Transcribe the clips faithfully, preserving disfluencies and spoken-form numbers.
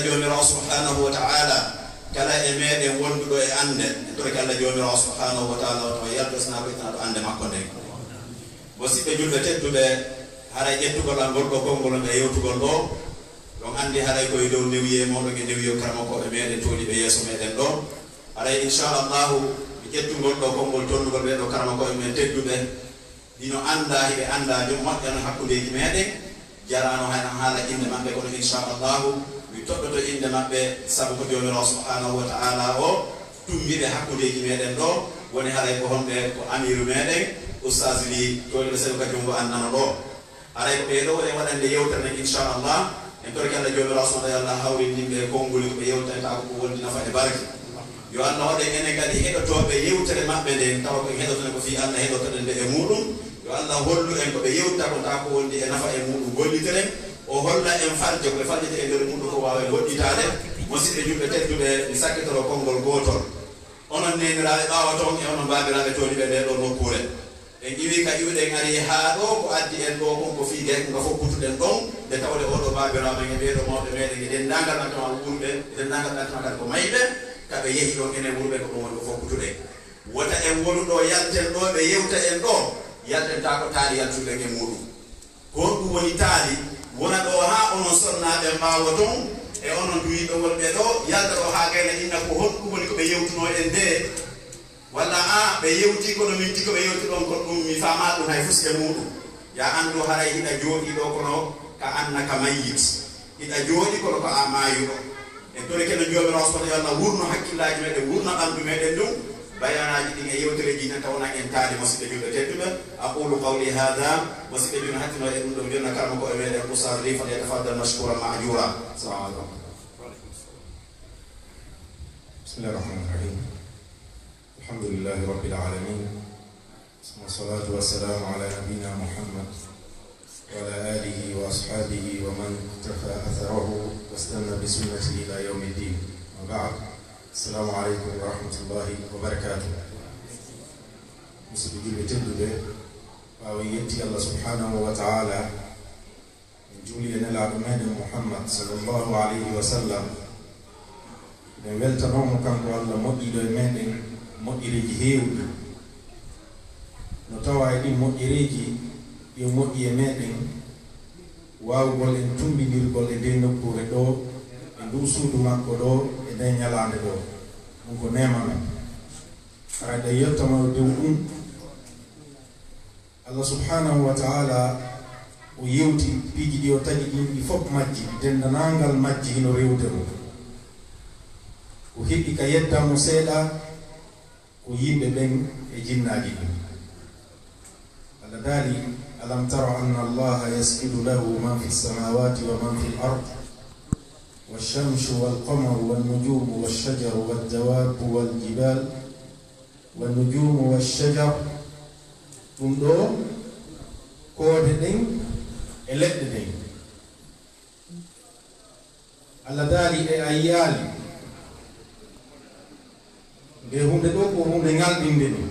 Joomiraawo subhaanahu wa ta'ala, kala e meɗen wonduɗo e annde, en torike Allah Joomiraawo subhaanahu wa ta'ala, o tawa yaltosna ko ittana ɗo annde makko nden. Musidɓe julɓe tedduɓe, haray ƴettugol an ngol ɗo konngol ɓe yewtugol ɗo, ɗon anndi haray ko e dow newiyee mooɗon e newiyee karamokooɓe meɗen towniiɓe yeeso meɗen ɗo. Haray, inchallahu, mi ƴettugol ɗo konngol tonnugol ɓee ɗo karamokooɓe men tedduɓe, hino anndaa, hiɓe anndaa, jom moƴƴano hakkundeeji meɗen. Jaraano hay on haala innde maɓɓe, kono inchallahu, mi toɗɗoto innde maɓɓe, sabu ko Joomiraawo subhaanahu wa ta'ala o tumbi ɓe hakkundeeji meɗen ɗo. Woni haray ko honɓe? Ko amiiru meɗen, Ustaas Li, towniiɓe seeɗa ka junngo an nano ɗo. Haray ko ɓee ɗo woni waɗande yewtere nden, inchallah. En torike Allah Joomiraawo subhaanahu wa ta'ala hawrindin ɓe konnguli ko ɓe yewtanta ko, ko wondi nafa e barke. Yo Allah waɗ en enen kadi heɗotooɓe yewtere maɓɓe nden, tawa ko en heɗoto nde ko fii Allah heɗotoɗen nde e muuɗum. Yo Allah hollu en ko ɓe yewta ko, tawa ko wondi e nafa e muuɗum gollitiren. O holla en farje, ko ɓe farjete e nder muuɗum ko waawa en woɗɗitaade. Musidɓe julɓe tedduɓe, mi sakkitoro konngol gootol. Onon neeniraaɓe ɓaawo ton e onon baabiraaɓe towniiɓe ndee ɗoo nokkuure. En iwii ka iwɗen arii haa ɗoo, ko addi en ɗoo kon ko fii gayku nga fof kutuɗen ɗon, nde tawde oo ɗoo baabiraawo men e ɓee ɗoo mawɓe meɗen e denndaangal ɓantamaa wuurɓe, e denndaangal ɓantamaa kadi ko mayɓe, ka ɓe yehi ɗon, enen wuurɓe ko ɗum woni ko fof kutuɗen. Wota en wonu ɗoo, yalten ɗoo, ɓe yewta en ɗoo, yalten taa ko taali yaltuɗen e muuɗum. Ko honɗum woni taali? Wona ɗoo haa onon sonnaaɓe mbaawo ton, e onon duwiiɓe wonɓe ɗoo, yalta ɗoo haa gayna inna ko honɗum woni ko ɓe yewtunoo en ndee? Walla a, ɓe yewtii kono min tigi ko ɓe yewti ɗon kon ɗum mi faamaa ɗum hay fus e muuɗum. Yaa anndu haray hiɗa jooɗii ɗoo kono ka annaka mayyit. Hiɗa jooɗii kono ko a maayuɗo. En torike no Joomiraawo subhaanahu wa ta'ala wuurno hakkillaaji meɗen, wuurna ɓanndu meɗen ndun. Bayanaaji ɗin e yewtereeji ɗin tawana en taali, musidɓe julɓe tedduɓe. Aqulu qawli haadha, musidɓe julɓe, hattino e ɗum ɗo mi jonna karamokooɓe meɗen Ustaas Li, falyatafaddal mashkuran ma'juura. Assalamu alaikum. بسم الله الرحمن الرحيم. الحمد لله رب العالمين. والصلاة والسلام على نبينا محمد وعلى آله وأصحابه ومن اقتفى أثره واستنى بسنته إلى يوم الدين. وبعد. السلام عليكم ورحمة الله وبركاته. Musidɓe julɓe tedduɓe, ɓaawo en yetti Allah subhanahu wa ta'ala, en juuli e Nelaaɗo meɗen Muhammad sallallahu alayhi wa sallam. Eɗen weltanoo mo kanko Allah moƴƴiiɗo e meɗen moƴƴereeji heewɗi. No tawa e ɗin moƴƴereeji, yo moƴƴi e meɗen waawugol en tummbindirgol e ndee nokkuure ɗoo, e nduu suudu makko ɗoo, e ndee ñalaande ɗoo. Ɗum ko neema men. Hara ɗen yettooma o dow ɗum. Allah subhanahu wa ta'ala o yewti piiji ɗi o tagi ɗin, ɗi fof majji, denndaangal majji hino rewde mo. Ko heɓi ka yedda mo seeɗa ko yimɓe ɓen e jinnaaji ɗin. Allah daali: ألم تر أن الله يسجد له من في السماوات ومن في الأرض والشمس والقمر والنجوم والشجر والدواب والجبال والنجوم والشجر. Ɗum ɗoo, koode ɗen e leɗɗe ɗen. Allah daali e a yiyaali. Nde huunde ɗoo ko huunde ŋalɗinde ɗum.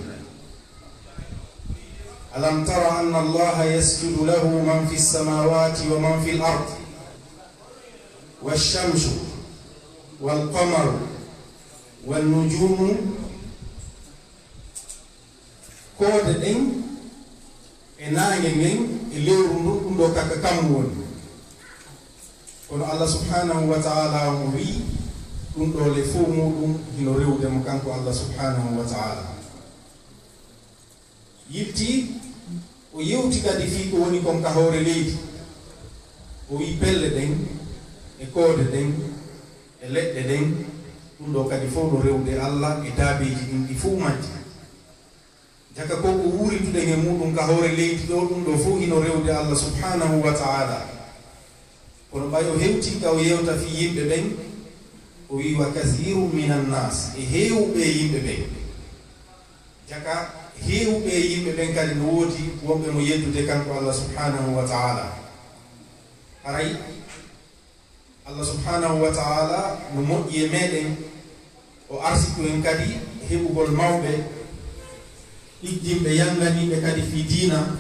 ألم تر أن الله يسجد له من في السماوات ومن في الأرض والشمس والقمر والنجوم. Koode ɗen e naange ngen e lewru ndun, ɗum ɗoo ka, ka kammu woni. Kono Allah subhanahu wa ta'ala omo wi'i, ɗum ɗoo le fow muuɗum hino rewude mo kanko Allah subhanahu wa ta'ala. Yilti, o yewti kadi fii ko woni kon ka hoore leydi. O wi'i pelle ɗen, e koode ɗen, e leɗɗe ɗen, ɗum ɗoo kadi fow no rewude Allah e daabeeji ɗin ɗi fow majji. Jaka ko ko wuurituɗen e muuɗum ka hoore leydi ɗoo, ɗum ɗoo fow hino rewude Allah subhanahu wa ta'ala. Kono ɓay o hewtii ka o yewta fii yimɓe ɓen, o wi'i: وكثير من الناس, e heewɓe e yimɓe ɓen. Jaka heewɓe e yimɓe ɓen kadi no woodi wonɓe mo yeddude kanko Allah subhanahu wa ta'ala. Haray Allah subhanahu wa ta'ala no moƴƴi e meɗen, o arsiku en kadi heɓugol mawɓe, ɗigginɓe, yannganiiɓe kadi fii diina.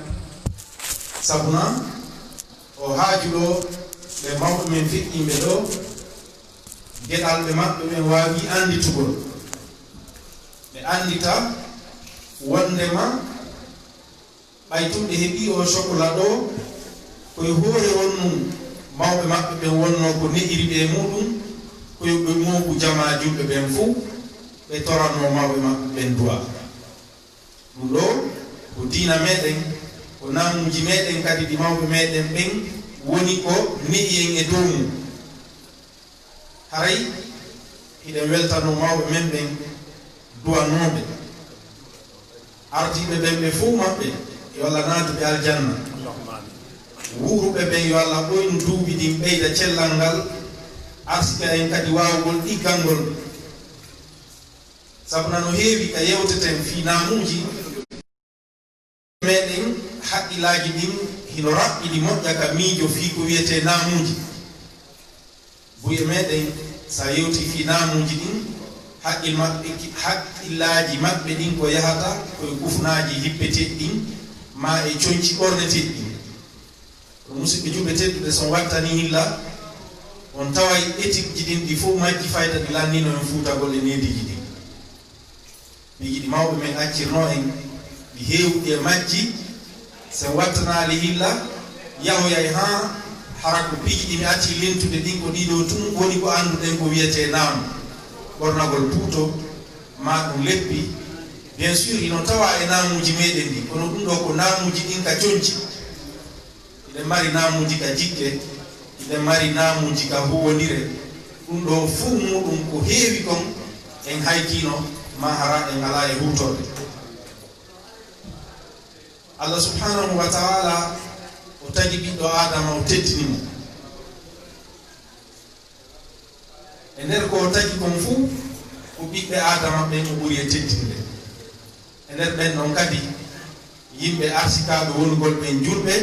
Sabu na o haajuɗo ɓe mawɓe men feƴƴinɓe ɗoo, Geɗalɓe maɓɓe ɓen waawi annditugol. Ɓe anndita wonndema ɓay tun ɓe heɓii oo chocolat ɗoo, ko e hoore on nun mawɓe maɓɓe ɓen wonnoo ko ne'iri ɓe e muuɗum, ko yo ɓe mooɓu jamaa julɓe ɓen fow, ɓe toranoo mawɓe maɓɓe ɓen du'aa. Ɗum ɗoo ko diina meɗen, ko naamuuji meɗen kadi ɗi mawɓe meɗen ɓen woni ko ne'i en e dow mum. Haray hiɗen weltanoo mawɓe men ɓen du'anooɓe. Ardiiɓe ɓen ɓe fow maɓɓe, yo Alla naatu ɓe aljanna. Wuuruɓe ɓen, yo Alla ɓoynu duuɓi ɗin, ɓeyda cellal ngal, arsika en kadi waawugol ɗiggangol. Sabu nano heewi ka yewteten fii naamuuji meɗen, haqqillaaji ɗin hino raɓɓiɗi moƴƴa ka miijo fii ko wi'etee naamuuji. Buy e meɗen, sa yewtii fii naamuuji ɗin, haqqil maɓɓe, haqqillaaji maɓɓe ɗin ko yahata ko e kufunaaji hippeteeɗi ɗin, maa e conci ɓorneteeɗi ɗin. Kono musidɓe julɓe tedduɓe, so on wattanii hilla, on taway etikji ɗin ɗi fow majji fayda ɗi lanndinoo en fuutagol e neediiji ɗin. Piiji ɗi mawɓe men accirnoo en, ɗi heewuɗi e majji, so en wattanaali hilla, yahoyay haa hara ko piiji ɗi mi accii lintude ɗin, ko ɗii ɗoo tun woni ko annduɗen ko wi'etee naamu, ɓornagol puuto, maa ɗum leppi. Bien sûr, hino tawaa e naamuuji meɗen ɗin, kono ɗum ɗoo ko naamuuji ɗin ka conci. Hiɗen mari naamuuji ka jikke, hiɗen mari naamuuji ka huuwondire. Ɗum ɗoo fuu muuɗum ko heewi kon, en haykiino, maa hara en alaa e huutorde. Allah subhanahu wa ta'ala, o tagi ɓiɗɗo Aadama, o teddini mo. E nder ko o tagi kon fuu, ko ɓiɓɓe Aadama ɓen o ɓuri e teddinde. E nder ɓen ɗon kadi, yimɓe arsikaaɓe wonugol ɓen julɓe,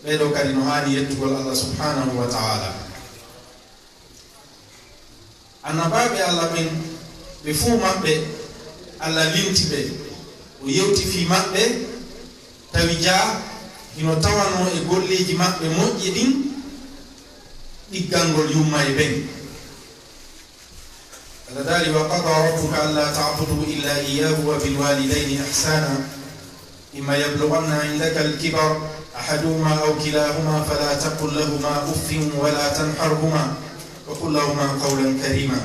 ɓee ɗoo kadi no haani yettugol Allah subhanahu wa ta'ala. Annabaaɓe Allah ɓen, ɓe fuu maɓɓe, Allah linti ɓe, o yewti fii maɓɓe, tawi jaa hino tawanoo e golleeji maɓɓe moƴƴi ɗin, ɗiggangol yumma e ɓen. Allah daali, وقضى ربك ألا تعبدوا إلا إياه وبالوالدين إحسانا إما يبلغن عندك الكبر أحدهما أو كلاهما فلا تقل لهما أف ولا تنهرهما وقل لهما قولا كريما.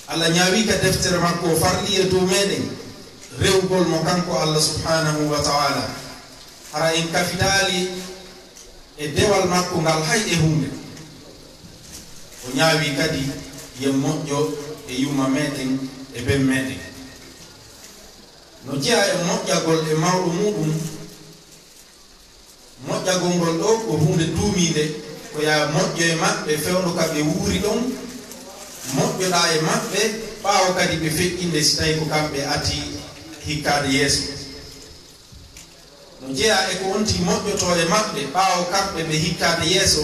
Allah ñaawi ka deftere makko o farli e dow meɗen rewugol mo kanko Allah subhanahu wa ta'ala. Hara en kafidaali e dewal makko ngal hay e huunde. O ñaawi kadi yen moƴƴo e yumma meɗen e ben meɗen. No jeyaa e moƴƴagol e mawɗo muuɗum, moƴƴagol ngol ɗoo ko huunde duumiinde, ko yaa moƴƴo e maɓɓe fewndo ka ɓe wuuri ɗon, moƴƴoɗaa e maɓɓe ɓaawo kadi ɓe feƴƴinde si tawii ko kamɓe atii hikkaade yeeso. No jeyaa e ko onti moƴƴotoo e maɓɓe ɓaawo kamɓe ɓe hikkaade yeeso,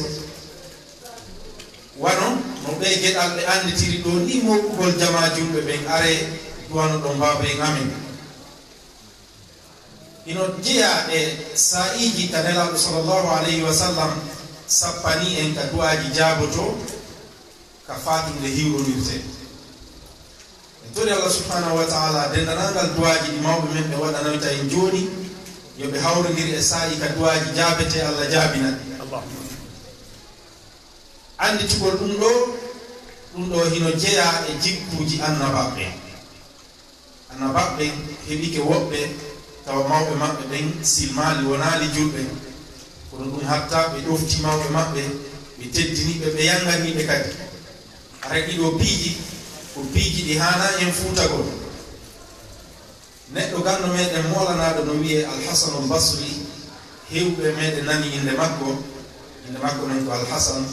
wano no ɓee geɗalɓe annditiri ɗoo nii mooɓugol jamaa julɓe ɓen, aree duwanoɗon baaba en amen. Hino jeyaa e saa'iiji ka Nelaaɗo sallallahu alayhi wa sallam sappanii en ka du'aaji jaabotoo ka faatude hiwrondirtee. En tori Allah subhanahu wa ta'ala denndaangal du'aaji ɗi mawɓe men ɓe waɗanoyta en jooni, yo ɓe hawrondir e saa'i ka du'aaji jaabetee, Allah jaabina ɗi. Annditugol ɗum ɗoo, ɗum ɗoo hino jeyaa e jikkuuji annabaaɓe. Annabaaɓe ɓen heɓike woɓɓe tawa mawɓe maɓɓe ɓen silmaali, wonaali julɓe, kono ɗum hatta ɓe ɗofti mawɓe maɓɓe, ɓe teddini ɓe, ɓe yangani ɓe kadi. Haray ɗii ɗoo piiji ko piiji ɗi haanaa en fuutagol. Neɗɗo ganndo meɗen moolanaaɗo no wi'ee Al-Hasanul Basri, heewɓe meɗen nani innde makko. Innde makko non ko Al-Hasan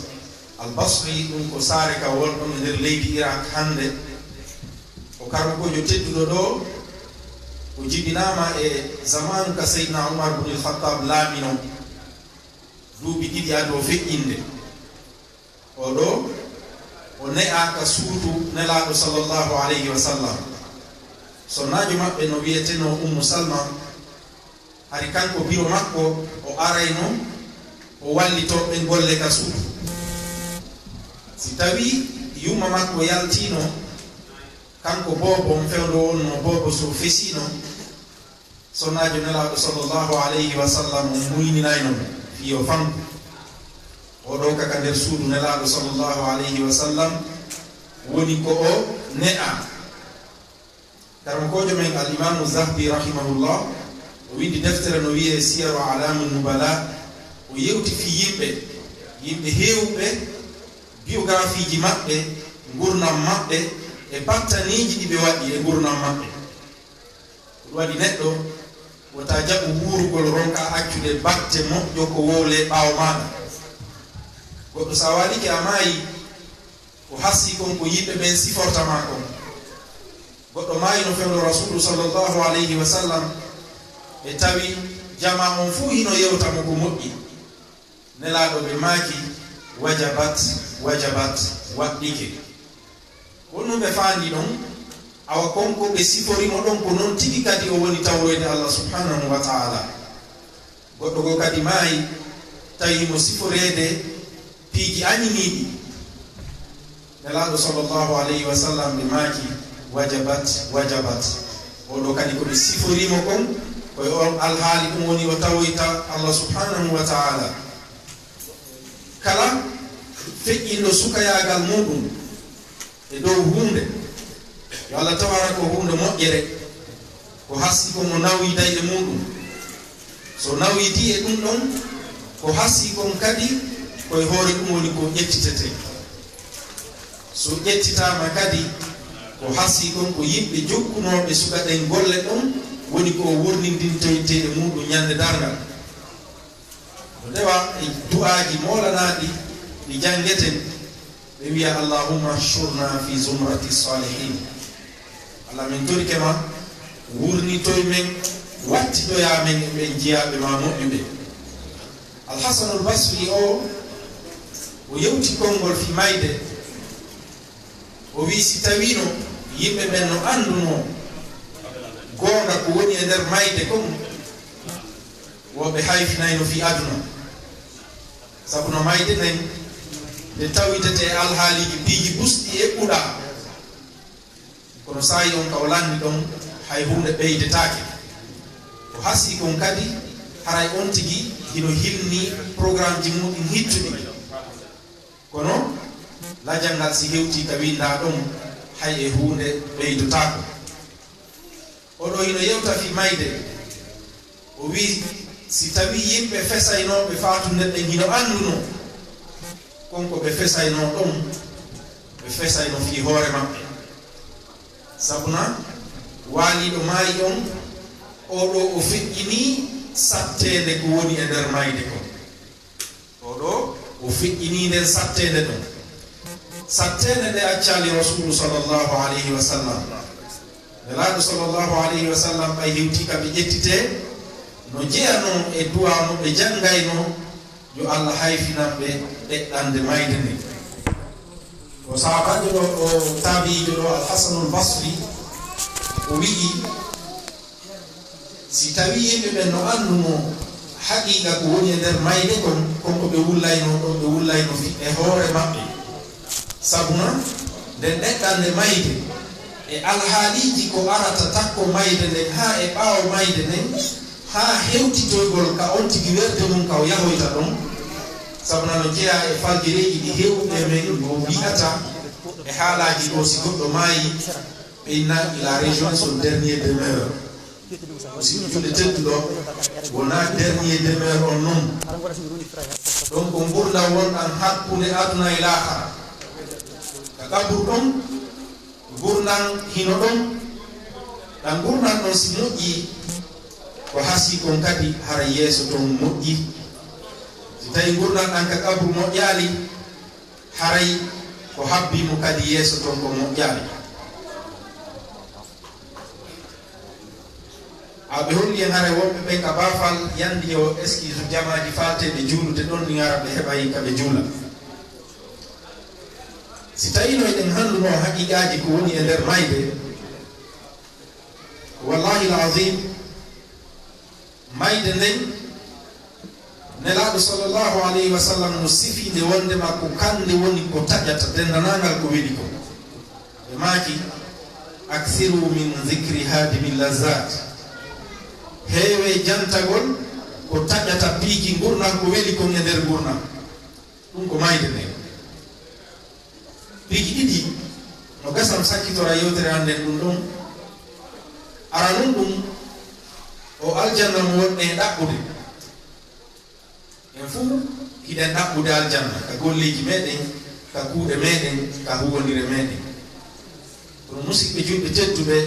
Al-Basri, ɗum ko saare ka wonɗon e nder leydi Irak hannde. O karmokoojo tedduɗo ɗoo, o jibinaama e zamaanu ka Seydina Umar bun Al-Khattab laaminoo, duuɓi ɗiɗi ado feƴƴinde. Oo ɗoo, o ne'aa ka suudu Nelaaɗo sallallahu alayhi wa sallam. Sonnaajo maɓɓe no wi'etenoo Ummu Salma, hari kanko biro makko o arayno o wallitoo ɓen golle ka suudu. Si tawii yumma makko yaltiino, kanko boobo on fewndo wonnoo boobo so fesiino, sonnaajo Nelaaɗo sallallahu alayhi wa sallam on muyninayno mo fii yo fanku. Oo ɗoo ka ka nder suudu Nelaaɗo sallallahu alayhi wa sallam woni ko o ne'aa. Karamokoojo men Al Imaamu Zahbi rahimahullah, o winndi deftere no wi'ee Siyaru A'laami Nubala, o yewti fii yimɓe, yimɓe heewɓe, biografiiji maɓɓe, ngurndan maɓɓe, e battaniiji ɗi ɓe waɗi e ngurndan maɓɓe. Ko ɗum waɗi neɗɗo wota jaɓu wuurugol ronka accude batte moƴƴo ko wowlee ɓaawo maaɗa. Goɗɗo sa waalike a maayi, ko hasii kon ko yimɓe ɓen siforta maa kon. Goɗɗo maayi no fewndo Rasuulu sallallahu alayhi wa sallam, ɓe tawi jamaa on fuu hino yewta mo ko moƴƴi. Nelaaɗo ɓe maaki, "Wajabat, wajabat, waɗɗike." Ko honno ɓe faandi ɗon? Awa kon ko ɓe sifori mo ɗon ko non tigi kadi o woni tawroyde Allah subhanahu wa ta'ala. Goɗɗo goo kadi maayi, tawi himo siforeede piiji añiniiɗi. Nelaaɗo sallallahu alayhi wa sallam ɓe maaki, "Wajabat, wajabat." Oo ɗoo kadi ko ɓe siforii mo kon, ko e on alhaali ɗum woni o tawoyta Allah subhanahu wa ta'ala. Kala feƴƴinɗo sukayaagal muuɗum e dow huunde, yo Allah taw hara ko huunde moƴƴere, ko hasii kon o nawi dayɗe muuɗum. So nawidii e ɗum ɗon, ko hasii kon kadi ko e hoore ɗum woni ko ƴettitetee. So ƴettitaama kadi, ko hasii kon ko yimɓe jokkunooɓe suka ɗen golle ɗon woni ko o wurnindintoytee e muuɗum ñande darngal. No ndewa e du'aaji moolanaaɗi ɗi janngeten, ɓe wi'a, "Allahumma hshurna fi zumrati salihin." Allah, min torike ma, wurnitoy men, wattidoyaa men e ɓen jiyaaɓe ma moƴƴuɓe. Al Hasanul Basri o, o yewti konngol fii mayde. O wi'i, si tawiino yimɓe ɓen no anndunoo goonga ko woni e nder mayde kon, wo ɓe hayfinayno fii aduna. Sabu no mayde nden nde tawitetee e alhaaliiji piiji busɗi e ɓuɗa. Kono saa'i on ka o lanni ɗon, hay huunde ɓeydetaake. Ko hasii kon kadi, haray on tigi hino hilni programmeji muuɗum hittuɗi. Kono lajal ngal si hewtii ka winndaa ɗon, hay e huunde ɓeydotaako. Oo ɗoo hino yewta fii mayde. O wi'i, si tawii yimɓe fesaynooɓe faatunde ɓen hino anndunoo kon ko ɓe fesaynoo ɗon, ɓe fesayno fii hoore maɓɓe. Sabuna waaliiɗo maayi on, oo ɗoo o feƴƴinii satteende ko woni e nder mayde kon. Oo ɗoo, o feƴƴinii nden satteende ɗon. Satteende nde accaali Rasuulu sallallahu alayhi wa sallam. Nelaaɗo sallallahu alayhi wa sallam ɓay hewtii ka ɓe ƴettitee, no jeyanoo e du'aa mo ɓe janngaynoo, yo Allah hayfinan ɓe ɗeɗɗande mayde nden. Ko sahaabaajo ɗoo, o taabi'iijo ɗoo, Al Hasanul Basri, o wi'i, si tawii yimɓe ɓen no annduno haqiiqa ko woni e nder mayde kon, kon ko ɓe wullaynoo ɗon, ɓe wullaynoo fi-, e hoore maɓɓe. Sabuna nden ɗeɗɗande mayde e alhaaliiji ko arata takko mayde nden haa e ɓaawo mayde nden, haa hewtitoygol ka on tigi werde mum ka o yahoyta ɗon. Sabuna no jeyaa e faljireeji ɗi heewɓe men no wi'ata e haalaaji ɗoo, si goɗɗo maayi, ɓe inna il a rejoint son dernier demeure. Musidɓe julɓe tedduɗo, wonaa dernier demeure on non. Ɗon ko ngurndan wonɗan hakkunde aduna e laakara. Ka qabru ɗon, ngurndan hino ɗon. Ɗan ngurndan ɗon si moƴƴii, ko hasii kon kadi hara yeeso ton moƴƴi. Si tawii ngurndan ɗan ka qabru moƴƴaali, haray ko habbii mo kadi yeeso ton ko moƴƴaali. A ɓe holli en haray wonɓe ɓen ka baafal yandi yo excuse jamaaji faalteeɓe juulude ɗon ni ara ɓe heɓay ka ɓe juula. Si tawiino eɗen hanndunoo haqiiqaaji ko woni e nder mayde, wallahi al-azim, mayde nden Nelaaɗo sallallahu alayhi wa sallam no sifi nde wonde ma ko kande woni ko taƴata denndanangal ko weli ko. Ɓe maaki, "Aksiru min zikri hadimi lazat." Heewe jantagol ko taƴata piiji ngurndan ko weli kon e nder ngurndan. Ɗum ko mayde nden. Piiji ɗiɗi no gasa mi sakkitora yewtere hannden ɗum ɗon. Aranun ɗum o aljanna mo wonɗen e ɗaɓɓude. En fuu hiɗen ɗaɓɓude aljanna ka golleeji meɗen, ka kuuɗe meɗen, ka huwondire meɗen. Kono musiɓɓe julɓe tedduɓe,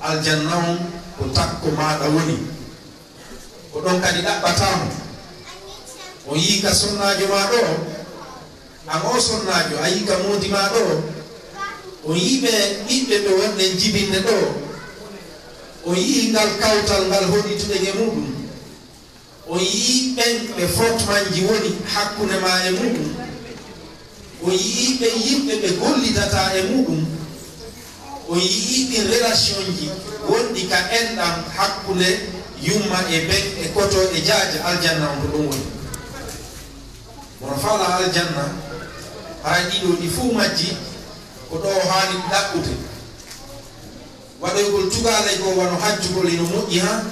aljanna on ko takko maaɗa woni. Ko ɗon kadi ɗaɓɓataa mo. On yii ka sonnaajo maa ɗoo, an oo sonnaajo, a yii ka moodi maa ɗoo, on yii ɓe ɓiɓɓe ɓe wonɗen jibinde ɗoo, on yii ngal kawtal ngal hoɗituɗen e muuɗum, on yii ɓen ɓe frottementji woni hakkunde maa e muuɗum, on yii ɓen yimɓe ɓe gollidataa e muuɗum, on yii ɗin relationji wonɗi ka enɗam hakkunde yumma e ben e koto e jaaja aljanna on ko ɗum woni. Mono faalaa aljanna, haray ɗiɗo ɗi fuu majji ko ɗo haani ɗaɓɓude. Waɗoygol tugaalay goo wano hajjugol hino moƴƴi haa.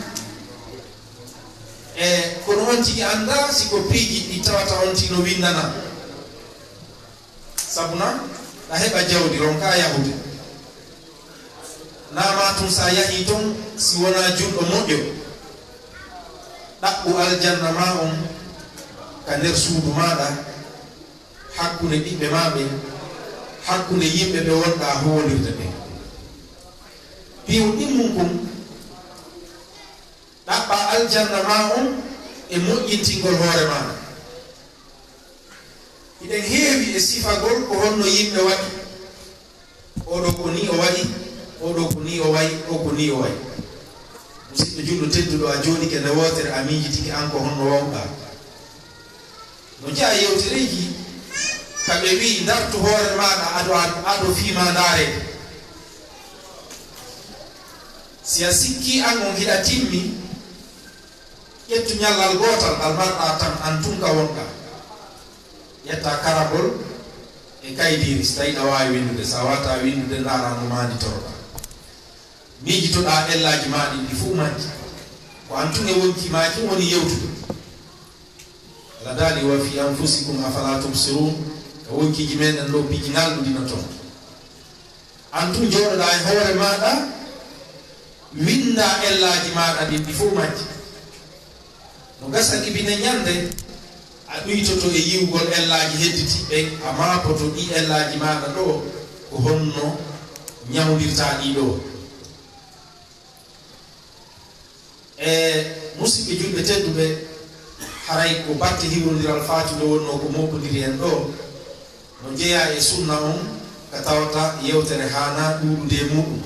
E kono on tigi anndaa si ko piiji ɗi tawata on tigi no winndana. Sabu na, ɗa heɓa jawdi, ronkaa yahude. Naa maa tun si a yahii ton, si wonaa julɗo moƴƴo, ɗaɓɓu aljanna maa on ka nder suudu maaɗa, hakkunde ɓiɓɓe maa ɓen, hakkunde yimɓe ɓe wonɗaa huwondirde ɓen. Piiw ɗimmun kun, ɗaɓɓaa aljanna maa on e moƴƴintingol hoore maaɗa. Hiɗen heewi e sifagol ko honno yimɓe waɗi. Oɗo ko nii o waɗi, oɗo ko nii o wayi, o ko nii o wayi. Musiɗɗo julɗo tedduɗo, a jooɗike nde wootere, a miijitike an ko honno wawɗaa. No jeyaa yewtereeji ka ɓe wi'i, ndartu hoore maaɗa, ado, ado fii maa ndaareede. Si a sikkii an on hiɗa timmi, ƴettu ñallal gootal ngal marɗaa tan, an tun ka wonɗaa. Ƴettaa karambol e kaydiiri, si tawii ɗa waawi winndude. Si a waawataa winndude, ndaaraa no maanditoroɗaa. Miijitoɗaa ellaaji maa ɗin, ɗi fuu majji. Ko an tun e wonkii maa kin woni yewtude. Alla daali, "Wa fi anfusikum afala tubsirun." Ka wonkiiji meɗen ɗoo, piiji ngalɗuɗi no ton. An tun jooɗoɗaa e hoore maaɗa, winndaa ellaaji maaɗa ɗin, ɗi fuu majji. No gasa gibine ñande, a ɗuytoto e yi'ugol ellaaji hedditiiɓe ɓen, a maapoto ɗii ellaaji maaɗa ɗoo, ko honno ñawndirtaa ɗii ɗoo. E musiɓɓe julɓe tedduɓe, haray ko batte hiwrondiral faatude wonnoo ko moopondiri en ɗoo, no jeyaa e sunna on, ka tawata yewtere haanaa ɗuuɗude e muuɗum.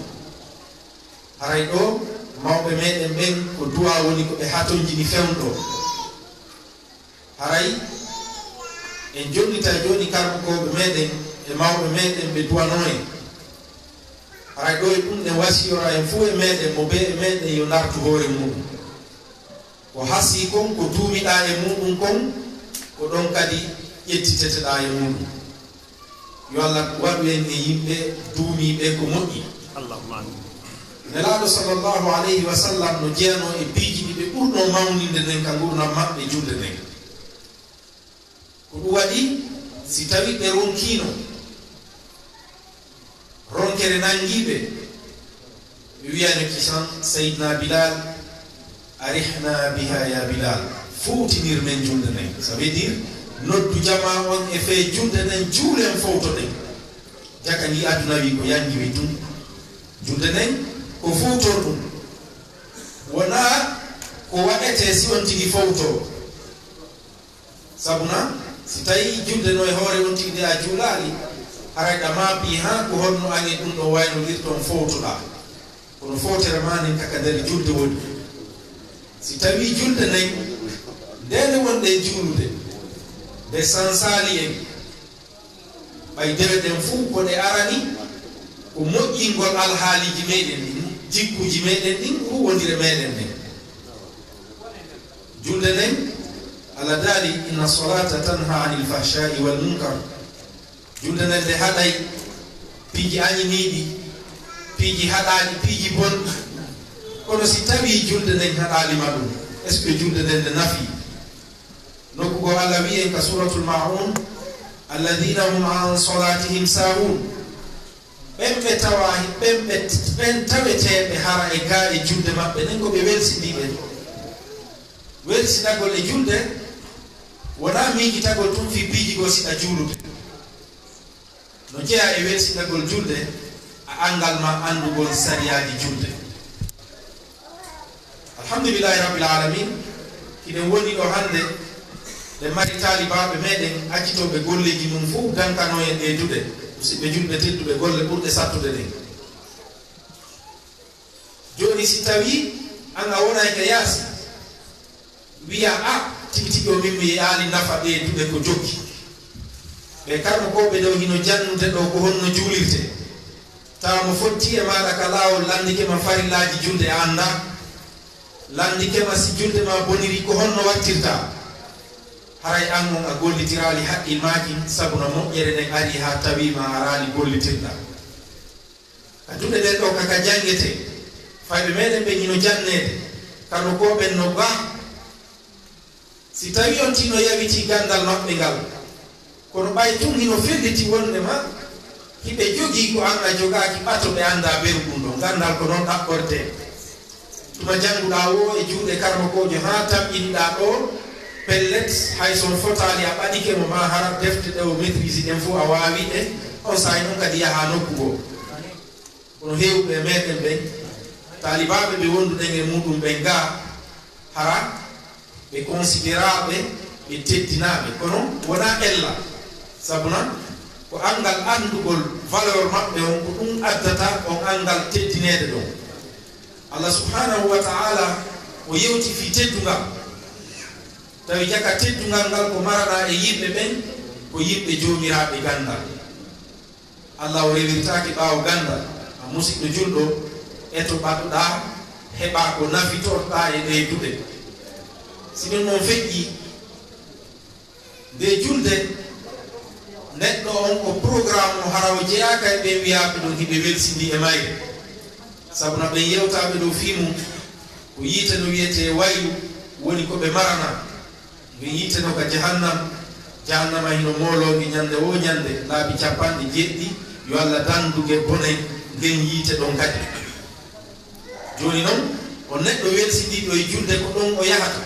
Haray ɗoo, mawɓe meɗen ɓen, ko duwaa woni ko ɓe hatonjini fewndo. Haray en jonnitay jooni karmukooɓe meɗen e mawɓe meɗen ɓe duwanoo en. Haray ɗoo e ɗum ɗen wasiyora en fuu e meɗen, mo bee e meɗen yo ndartu hoore muuɗum. Ko hasii kon, ko duumiɗaa e muuɗum kon, ko ɗon kadi ƴettiteteɗaa e muuɗum. Yo Allah waɗu en e yimɓe duumiiɓe ko moƴƴi. Allahumma amin. Nelaaɗo sallallahu alayhi wa sallam no jeyanoo e piiji ɗi ɓe ɓurnoo mawninde nden ka ngurndan maɓɓe, julde nden. Ko ɗum waɗi, si tawii ɓe ronkiino, ronkere nanngi ɓe, ɓe wi'ayno kisan, "Sayyidina Bilal, arihna biha ya Bilal." Fowtinir men julde nden. Ça veut dire, noddu jamaa on e fee julde nden, juulen fowtoɗen. Jaka ndi aduna wi ko yanji wi tun. Julde nden ko fowtor ɗum. Wonaa ko waɗetee si on tigi fowtoo. Sabu na, si tawii julde no e hoore on tigi nde a juulaali, haray ɗa maapi haa ko honno an e ɗum ɗon waynondirton fowtoɗaa. Kono fowtere maa nden kaka nder julde woni. Si tawii julde nden, nde nde wonɗe e juulude, nde sansaali en, ɓay dewe ɗen fuu ko ɗe arani, ko moƴƴingol alhaaliiji meɗen ɗin, jikkuuji meɗen ɗin, huwwondire meɗen nden. Julde nden, Allah daali, "Inna salata tanha anil fahsha'i wal munkar." Julde nden nde haɗay piiji añiniiɗi, piiji haɗaaɗi, piiji bonɗi. Kono si tawii julde nden haɗaali ma ɗum, est-ce que julde nden nde nafi? Nokku goo Allah wi'i en ka Suratul Ma'un, "Alladhina hum an salatihim sahun." Ɓen ɓe tawa, ɓen ɓe, ɓen taweteeɓe hara e gaa e julde maɓɓe nden ko ɓe welsindiiɓe. Welsinagol e julde wonaa miijitagol tun fii piiji goo si a juulude. No jeyaa e welsinagol julde, a anngal maa anndugol sariyaaji julde. Alhamdulillahi Rabbil Alamin, hiɗen woni ɗoo hannde, ɗen mari taalibaaɓe meɗen accitooɓe golleeji mum fow dankanoo en ɗee duɗe. Musidɓe julɓe tedduɓe, golle ɓurɗe sattude ɗen. Jooni si tawii an a wonay ka yaasi, wi'a, "A, tigi tigi o min mi yi'aali nafa ɗee duɗe ko jokki." Ɓee karmokooɓe ɗoo hino jannude ɗoo ko honno juulirtee. Tawa mo fotti e maaɗa ka laawol lanndike ma farillaaji julde a anndaa. Lanndike ma si julde ma boniri ko honno wattirta. Haray an on a gollitiraali haqqil maa kin sabu no moƴƴere nden ari haa tawii ma a araali gollitirɗaa. Ka duɗe ɗen ɗoo ka, ka janngetee, fayɓe meɗen ɓen hino janneede, karmokooɓe ɓen no gaa. Si tawii on tino yawitii ganndal maɓɓe ngal, kono ɓay tun hino felliti wonndema hiɓe jogii ko an a jogaaki, ɓato ɓe anndaa beru ɗum ɗoo. Ganndal ko non ɗaɓɓortee. Tuma jannguɗaa woo e juuɗe karmokoojo haa tamƴiniɗaa ɗoo, pellet, hay so on fotaali a ɓaɗike mo, maa hara defte ɗe o maîtrise ɗen fow a waawi ɗe, on saa'i non kadi yahaa nokku goo. Kono heewɓe e meɗen ɓen, taalibaaɓe ɓe wonduɗen e muɗum ɓen gaa, hara ɓe consideraaɓe, ɓe teddinaaɓe, kono wonaa ella. Sabuna ko anngal anndugol valeur maɓɓe on, ko ɗum addata on anngal teddineede ɗon. Allah subhanahu wa ta'ala o yewti fii teddungal, tawi jaka teddungal ngal ko maraɗaa e yimɓe ɓen ko yimɓe joomiraaɓe ganndal. Allah o rewirtaake ɓaawo ganndal. A musiɗɗo julɗo, eto ɓaɗuɗaa, heɓaa ko nafitorɗaa e ɗee duɗe. Si ɗum on feƴƴii, nde julde, neɗɗo on ko programme o hara o jeyaaka e ɓen wiyaaɓe ɗon hiɓe welsindii e mayre. Sabuna ɓen yewtaaɓe ɗoo fii mum, ko yiite no wiyetee waylu, woni ko ɓe maranaa. Nge yiite no ka jahannam, jahannama hino mooloo nge ñannde woo ñannde, laabi capanɗe jeeɗiɗi, yo Allah dandu nge bone ngen yiite ɗon kadi. Jooni non, on neɗɗo welsindiiɗo e julde, ko ɗon o yahata.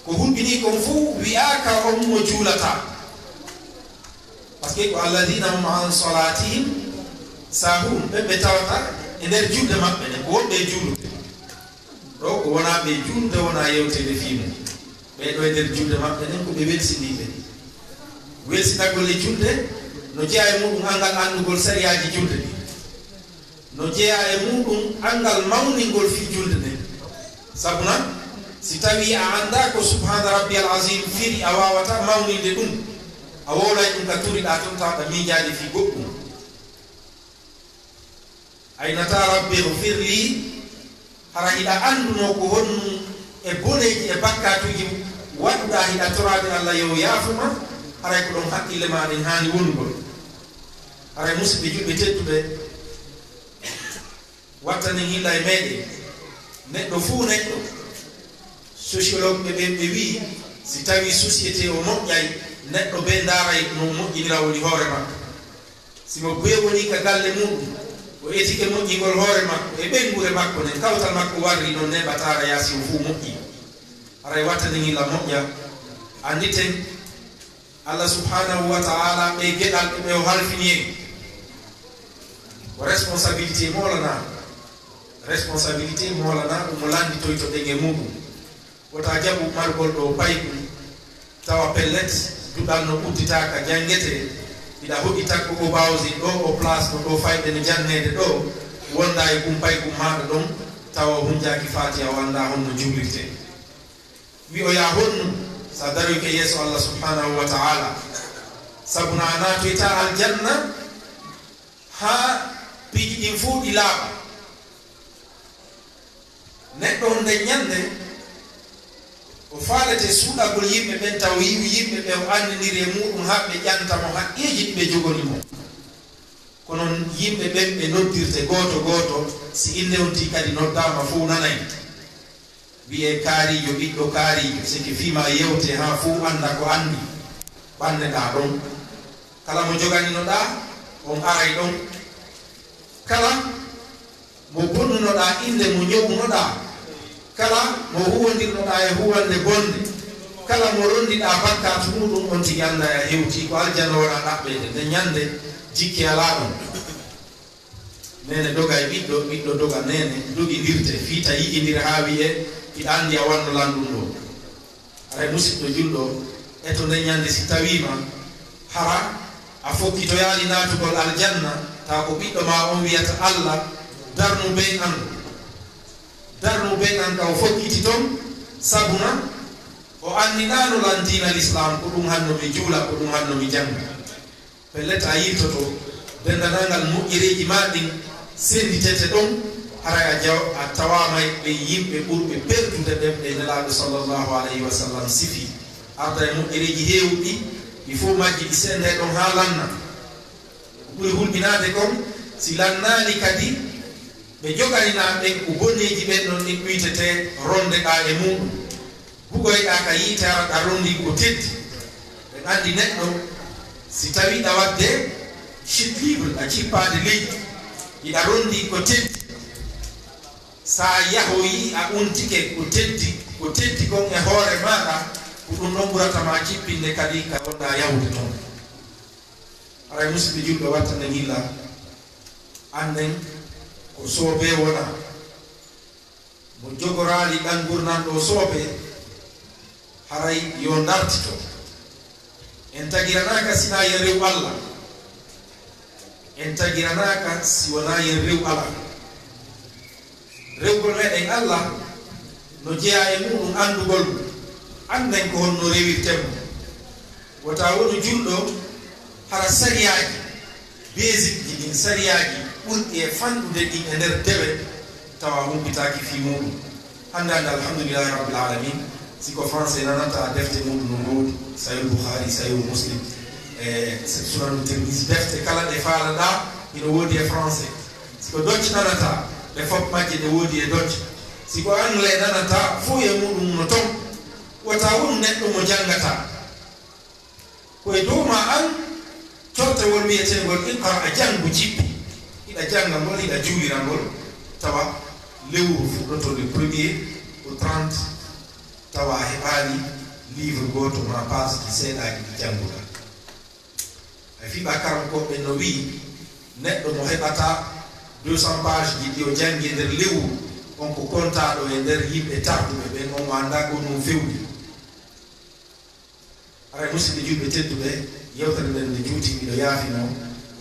Ko hulɓinii kon fow wi'aaka on mo juulataa. Parce que ko alladhina hum an salatihim sahun, ɓe ɓe tawata e nder julde maɓɓe nden, ko wonɓe e juulude. Ɗoo ko wonaa ɓe juulude, wonaa yewteede fii mum. Ɓee ɗoo e nder julde maɓɓe nden ko ɓe welsindiiɓe. Welsinagol e julde no jeyaa e muɗum anngal anndugol sariyaaji julde ɗin. No jeyaa e muɗum anngal mawningol fii julde nden. Sabuna, si tawii a anndaa ko Subhaana Rabbiyal Aziim firi, a waawataa mawninde ɗum. A wowlay ɗum ka turiɗaa ton, tawa ka miijaade fii goɗɗum. Aynata Rabbi ghfir li, hara hiɗa anndunoo ko honɗum e boneeji e bakkaatuuji waɗuɗaa, hiɗa toraade Allah yo o yaafu ma, haray ko ɗon haqqille maa ɗen haani wonugol. Haray musiɓɓe julɓe tedduɓe, wattanen hilla e meɗen. Neɗɗo fuu neɗɗo, sociologue ɓe ɓen ɓe wi'i, si tawii société o moƴƴay, neɗɗo bee ndaaray no o moƴƴinira woni hoore makko. Si mo bee woni ka galle muɗum, o etike moƴƴingol hoore makko e ɓeynguure makko nden, kawtal makko warri non neeɓataara yaasi o fuu moƴƴi. Haray wattanen hilla moƴƴa. Annditen, Allah subhanahu wa ta'ala ɓe geɗal ɓe ɓe o halfini en. Ko responsabilité moolana, responsabilité moolana ɗum mo lannditoyto ɗen e muɗum. Wota jaɓu margol ɗo paykun, tawa pellet, duɗal no udditaa ka janngetee, hiɗa hoɗi takko o bawsi ɗo o place no ɗo fayɓe no janneede ɗo, wonda e kun paykun maaɗa ɗon, tawa o hunjaaki Faatiha, o anndaa honno juulirtee. Wi'oyaa honnu, sa daroyke yeeso Allah subhanahu wa ta'ala, sabu na a naatoyta aljanna haa piiji ɗin fuu ɗi laaɓa. Neɗɗo on nden ñannde, O faalete suuɗagol yimɓe ɓen, taw yi'u yimɓe ɓe o anndindiri e muuɗum, haa ɓe ƴanta mo haqqeeji ɗi ɓe jogoni mo. Ko non yimɓe ɓen ɓe noddirte gooto gooto, si innde on tigi kadi noddaama fow nanay. Wi'ee kaariijo, ɓiɗɗo kaariijo, seke fii maa yewtee haa fow annda ko anndi. Ɓanneɗaa ɗon. Kala mo joganinoɗaa, on aray ɗon. Kala mo bonnunoɗaa innde, mo ñowunoɗaa, kala mo huwondirnoɗaa e huwannde bonnde, kala mo ronndiɗaa bakkaatu muuɗum, on tigi annda a hewtii, ko aljanna wona ɗaɓɓeede. Nden ñannde jikke alaa ɗon. Neene doga e ɓiɗɗo, ɓiɗɗo doga neene, dogindirte, fii ta yi'indira haa wi'ee, hiɗa anndi a wanno lan ɗum ɗoo. Haray musiɗɗo julɗo, e to nden ñannde si tawiima hara a fokkitoyaali naatugol aljanna, tawa ko ɓiɗɗo maa on wi'ata, "Alla, darnu bee an, darnu bee an," ka o fokkiti ton, sabuna o anninaano lan diina Lislaam, ko ɗum hanno mi juula, ko ɗum hanno mi jannga. Pellet, a yiltoto denndanangal moƴƴereeji maa ɗin sennditete ɗon, haray a jaw-, a tawaama e ɓen yimɓe ɓurɓe perdude ɓen ɓe Nelaaɗo sallallahu alayhi wa sallam sifi. Arda e moƴƴereeji heewuɗi, ɗi fow majji ɗi sennday ɗon haa lanna. Ko ɓuri hulɓinaade kon, si lannaali kadi ɓe joganinaa ɓen ko bonneeji ɓen ɗon ɗin ɗuytetee rondeɗaa e muuɗum. Bugoyɗaa ka yiite, hara ɗa ronndii ko teddi. Ɓen anndi neɗɗo, si tawii ɗa waɗde chute libre, ɗa cippaade leydi, hiɗa ronndii ko teddi. Sa yahoyii a untike ko teddi, ko teddi kon e hoore maaɗa, ko ɗum ɗon ɓurata ma cippinde kadi ka wonɗaa yahude ton. Haray musiɗɗo julɗo, wattane ngilla, annden ko soobee wonaa. Mo jogoraali ɗan ngurndan ɗoo soobee, haray yo ndartito. En tagiranaaka si wonaa yen rew Alla. En tagiranaaka si wonaa yen rew Alla. Rewgol meɗen Alla no jeyaa e muuɗum anndugol mo, annden ko honno rewirten mo. Wota wonu julɗo hara sariyaaji, basic ji ɗin, sariyaaji ɓurɗi e fanɗude ɗin e nder dewe, tawa humpitaaki fii muuɗum. Hannde hannde, alhamdulillahi rabbil alamin, si ko français nanata, defte muuɗum no ngoodi, Sahih Bukhari, Sahih Muslim, e Sunan Tirmidhi, defte kala ɗe faalaɗaa, hino woodi e français. Si ko Dutch nanata, ɗe fof majje ɗe woodi e Dutch. Si ko anglais nanata, fof e muuɗum no ton. Wota wonu neɗɗo mo janngataa. Ko e dow maa an cortewol wi'eteengol iqra, a janngu jippi. Hiɗa jannga ngol, hiɗa juulira ngol, tawa lewru fuɗɗoto le premier au trente, tawa a heɓaali livre gooto maa page ji seeɗaaji ɗi jannguɗaa. A fiɓa karamokooɓe no wi'i, neɗɗo mo heɓata deux cents pages ji ɗi o janngi e nder lewru, on ko kontaaɗo e nder yimɓe tarduɓe ɓen, on o anndaa ko ɗum fewndi. Haray, musiɗɓe julɓe tedduɓe, yewtere nden nde juuti, miɗo yaafino.